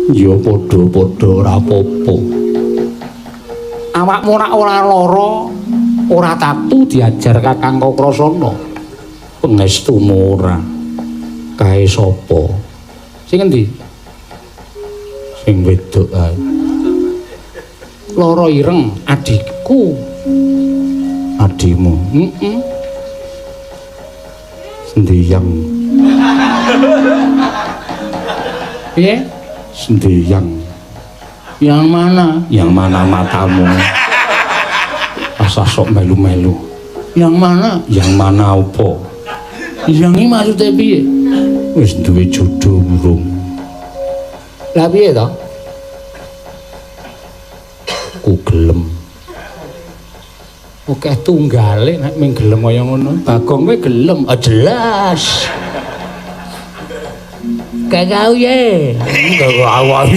Ya padha-padha ora apa-apa. Awakmu ora ora lara, ora tatu diajar Kakang Kakrasana. Pangestumu ora. Kae sapa? Sing endi? Sing wedok ae. Lara ireng adikku. Adimu. Heeh. Sendiyang. Piye? Sendiyang. Yang mana? Yang mana matamu? Asa sok melu-melu. Yang mana? Yang mana apa? Yang iki maksude piye? Wis duwe jodoh urung. Lah piye to? Ku gelem. Oke tunggale nek ming gelem kaya ngono. Bagong kowe gelem, ah jelas. Kakau ye. Aku.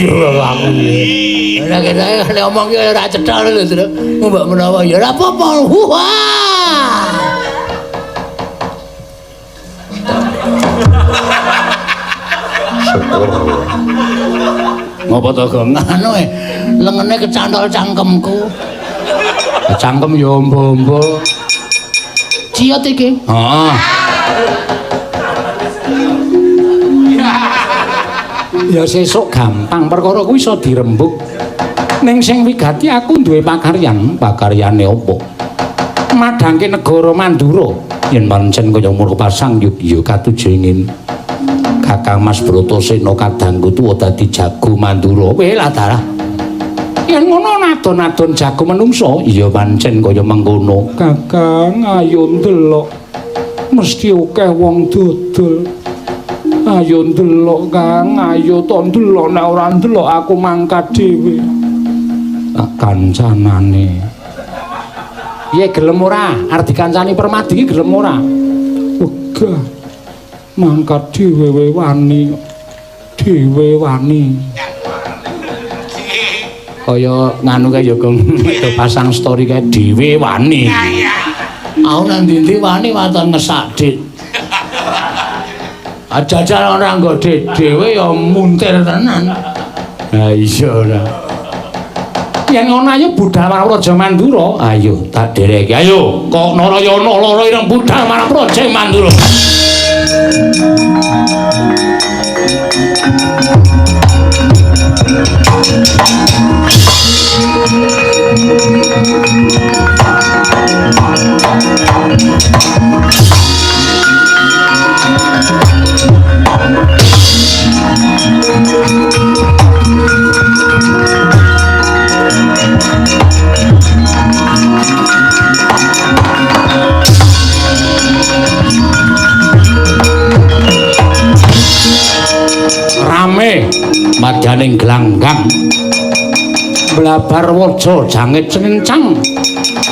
Ora ketoke nek omong ki ora cetha lho, Tru. Mbok menawa ya ora apa-apa. Wah. Syukur. Ngopo to, Gong? Anu e, lengene kecantol cangkemku. Cangkem ya ombo-ombo. Ciut iki. Heeh. Ya sesuk gampang perkara kuwi iso dirembug. Ning sing wigati aku duwe pakaryan, pakaryane apa? Madhangke negara Mandura. Yen pancen kaya murpa sang ya katujengin. Kakang Mas Bratasena kadangku tuwa dadi jago Mandura. Weh lah dalah. Yen ngono nadon-nadon jago menungso, ya pancen kaya mengkono. Kakang ayo ndelok. Mesti akeh wong dodol. Ayo ndelok Kang, ayo to ndelok nek ora ndelok aku mangkat dhewe. Tak kancanane. Piye gelem ora? Arep dikancani Permadi iki gelem ora? Wegah. Mangkat dhewe wani. Dhewe wani. Kaya nganu kae ya Gong, pasang story kae dhewe wani. Aku nang ndi-ndi wani waton ngesak dik. Jajal ora nggo dhewe ya muntir tenan. Ha iya ora. Yen ngono ayo budal marang Praja Mandura. Ayo tak dereki. Ayo kok Narayana lara ireng budal marang Praja Mandura. Rame madyaning glanggang blabar waja jangit cenincang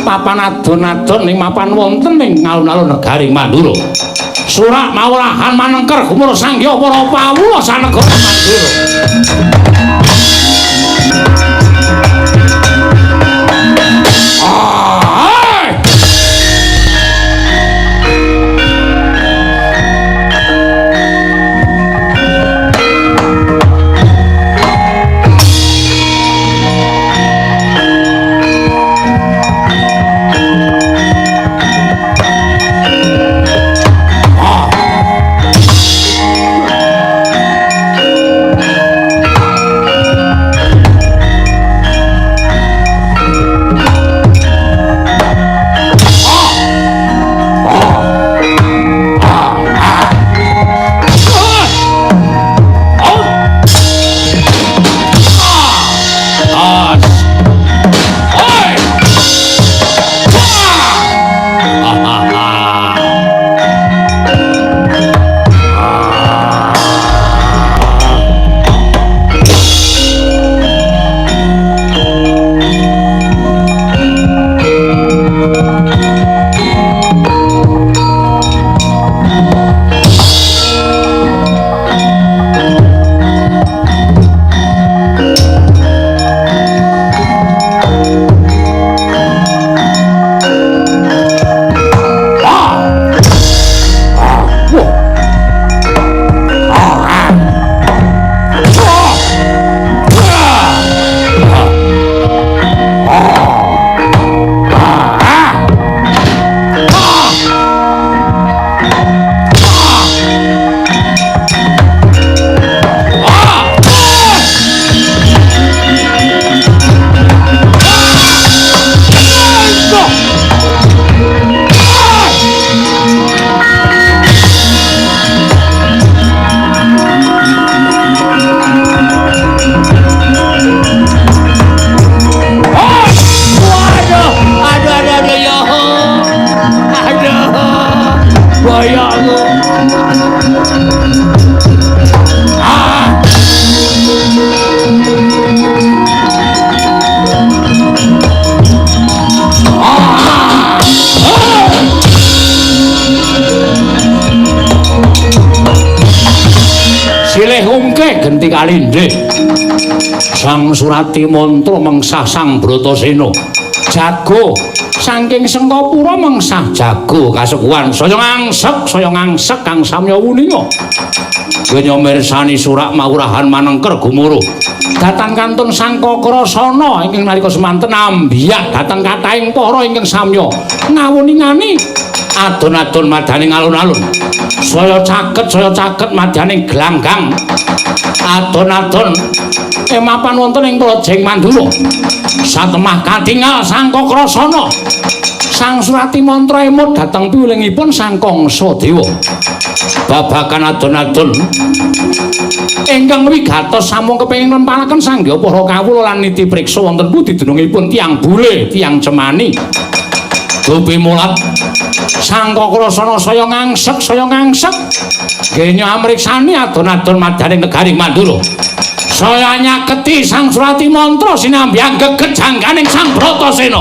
papan adon-adon ing mapan wonten ing alun-alun negari Mandura. Surak mawurahan manengker gumur sanggya para pawula sanegara Mandura. Genti kalindih Sang Surati Mantra mengsah Sang Bratasena jago saking Sengkapura mengsah jago kasekuan saya ngangsek kang samya wuninga genya mirsani surak mawurahan manengker gumuruh datang kantun Sangkakrasana ingkang nalika semanten ambiyak dateng kathahing para ingkang samya ngawuningani adon-adon madyaning alun-alun saya caket madyaning glanggang adon-adon emapan wonten ing Prajeng Mandura. Satemah katingal Sangkakrasana Sang Surati Mantra emut dhateng piwulingipun Sang Kangsa Dewa. Babagan adon-adon ingkang wigatos sampun kepengin nglempalaken sanggya para kawula lan niti priksa wonten pundi dunungipun tiyang bule, tiyang cemani. Dupi mulat Sangkakrasana saya ngangsek genya amriksani adon-adon madyaning negari Mandura. Saya nyaketi Sang Surati Mantra sinambyang geget jangkaning Sang Bratasena.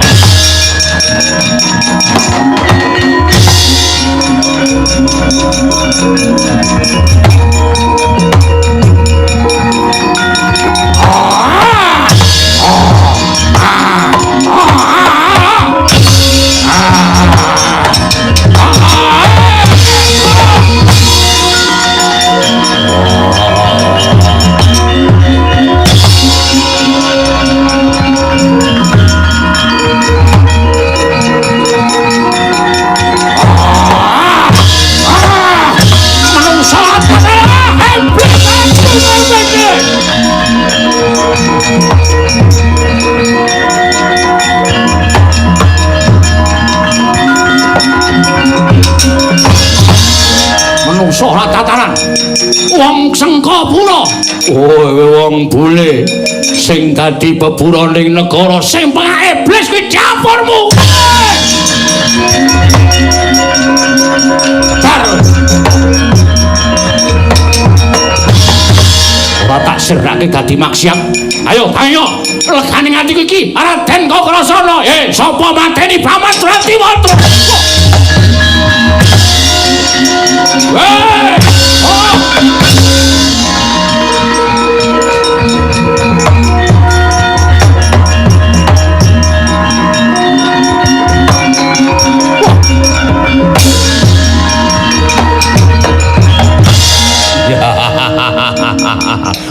Tataran. Wong Sengkapura. Oh, wong bule sing dadi beburaning negara sing pengak iblis kuwi dapurmu. Bar. Ora tak sirake dadi maksiat. Ayo, ayo, legane atiku iki Raden Kakrasana. Sapa mateni Paman Tratiwatra? Hei! Oh!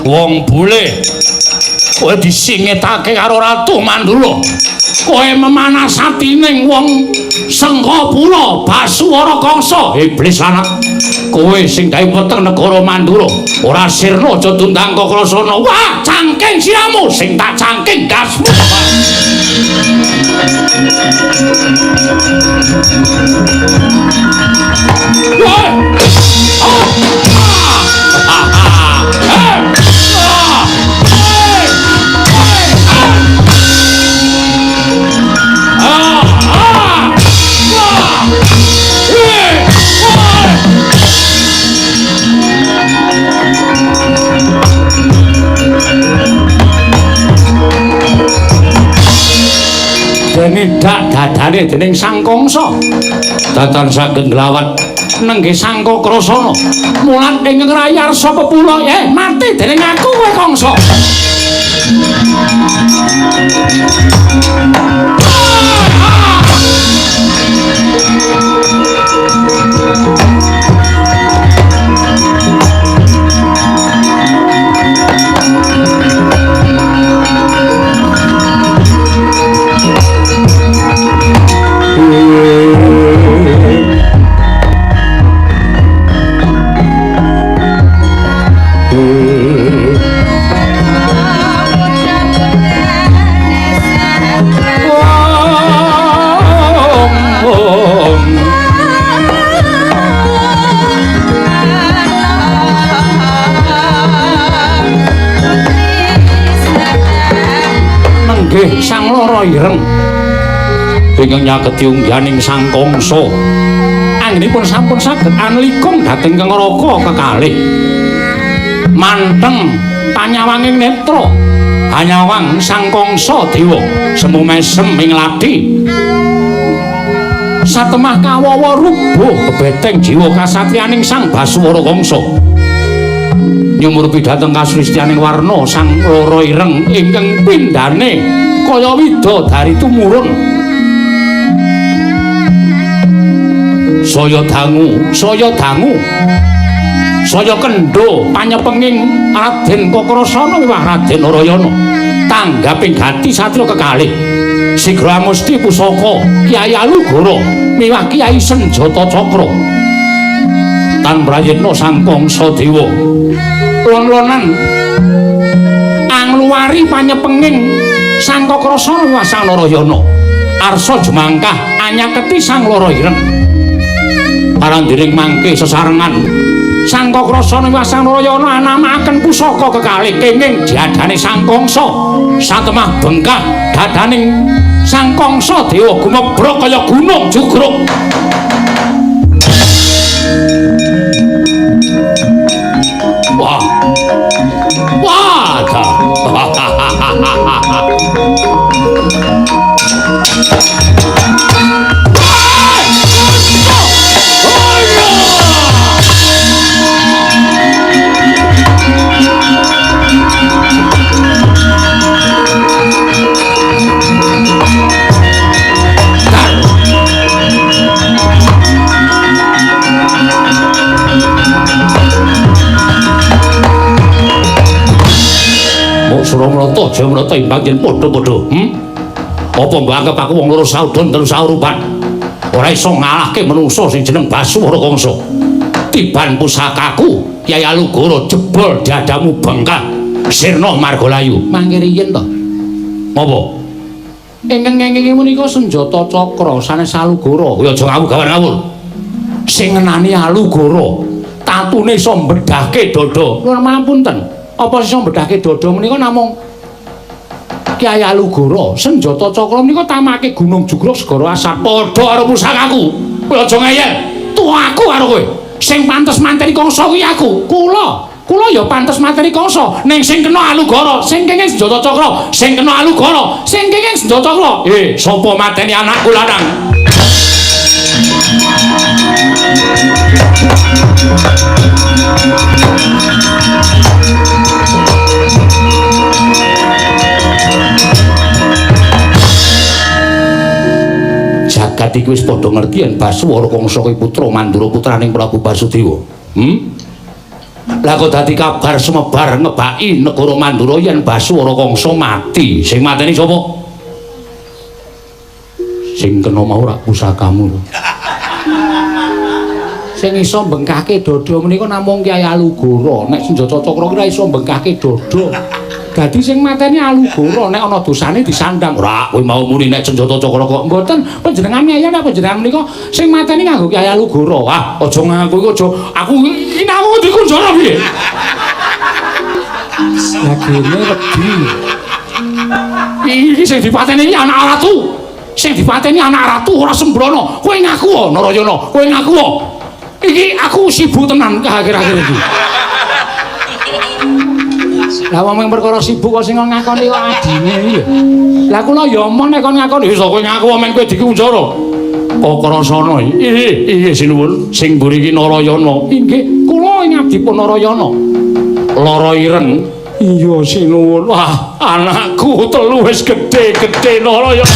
Wong bule kowe disingetake karo Ratu Mandura. Kowe memanas atining wong Sengkapura Basuwara Kangsa. Iblis anak, kowe sing gawe weteng negara Mandura ora sirna aja tundang Kakrasana. Wah, cangking siramu sing tak cangking dasmu. Wah! Oh! Ah! Ah! Ah! Dak dadane dening Sang Kangsa datan saged nglawat nenggih Sang Kakrasana mulat ing ngrayarsa pepula mati dening aku kowe Kangsa. Nenggih Sang Loro Ireng ingkang nyaketi ungganing Sang Kangsa anggenipun sampun saged anlikung dhateng neraka kekalih manteng panyawanging netra hanyawang Sang Kangsa dewa semu mesem ing lathi satemah kawawa rubuh bebeteng jiwa kasatriyaning Sang Basuwara Kangsa nyumurupi dhateng kasulistianing warna Sang Loro Ireng ingkang pindhane kaya widodari tumurun. Saya dangu, saya dangu, saya kendho panyepenging Raden Kakrasana miwah Raden Narayana tanggaping gati satria kekalih sigra amusti pusaka Kyai Alugoro miwah Kyai Senjata Cakra tan prayitna Sang Kangsa dewa lon-lonan angluwari panyepenging Sang Kakrasana miwah Sang Narayana arsa jumangkah anyaketi Sang Loro Ireng parandiring mangke sesarengan Sang Kakrasana miwah Sang Narayana anamakaken pusaka kekalih kenging jadane Sang Kangsa satemah bengkah dadaning Sang Kangsa dewa gumebrok kaya gunung jugruk. Wah. Wah. Suramrata Jayamrata imbang yen padha-padha. Apa mbok anggap aku wong loro saudon telu saurupan? Ora iso ngalahke menungsa sing jeneng Basuwara Kangsa. Tiban pusakaku Kyai Alugoro jebol dadamu bengkak sirna margalayu. Mangke riyin to. Apa? Ingkang ngengingi menika senjata cakra sanes Alugoro. Ya aja ngawur gawan ngawur. Sing ngenani Alugoro Atune iso mbedhahke dada. Nuwun pangapunten. Apa iso mbedhahke dada menika namung Kyai Alugoro. Senjata cakra menika tamake Gunung Jugruk Segara Asat. Padha karo pusakaku. Kowe aja ngeyel. Tuaku karo kowe. Sing pantes mateni Kangsa kuwi aku. Kula. Kula ya pantes mateni Kangsa. Ning sing kena Alugoro, sing kenging senjata cakra, sing kena Alugoro, sing kenging senjata cakra. Sapa mateni anakku lanang? Jagat iki wis padha ngerti yen Baswara Kangsa kuwi putra Mandura putraning Prabu Basudewa. Lah kok dadi kabar sumebar ngebaki negara Mandura yen Baswara Kangsa mati. Sing mateni sapa? Sing kena mau rak pusakamu. Sing iso mbengkahke dada menika namung Kyai Alugoro. Nek senjata cakra ki ora iso mbengkahke dada. Dadi sing mateni Alugoro nek ana dosane disandang. Ora, kowe mau muni nek senjata cakra kok mboten. Panjenengan ngeyel nek panjenengan menika sing mateni nganggo Kyai Alugoro. Ah, aja ngaku iku aja. Aku iki aku dikunjara piye? Lah gene wedi. Iki sing dipateni iki anak ratu. Sing dipateni anak ratu ora sembrono. Kowe ngaku Narayana, kowe ngaku. Iki aku sibuk tenan akhir-akhir iki. Lah wong mung perkara sibuk kok sing ngakoni kok adine iki lho. Lah kula ya omong nek kon ngakoni wis kowe ngaku men kowe dikunjara. Kakrasana iki. Inggih sinuwun sing mburi iki Narayana. Inggih, kula ing abdipun Narayana. Lara ireng. Iya sinuwun. Wah, anakku telu wis gedhe-gedhe Narayana.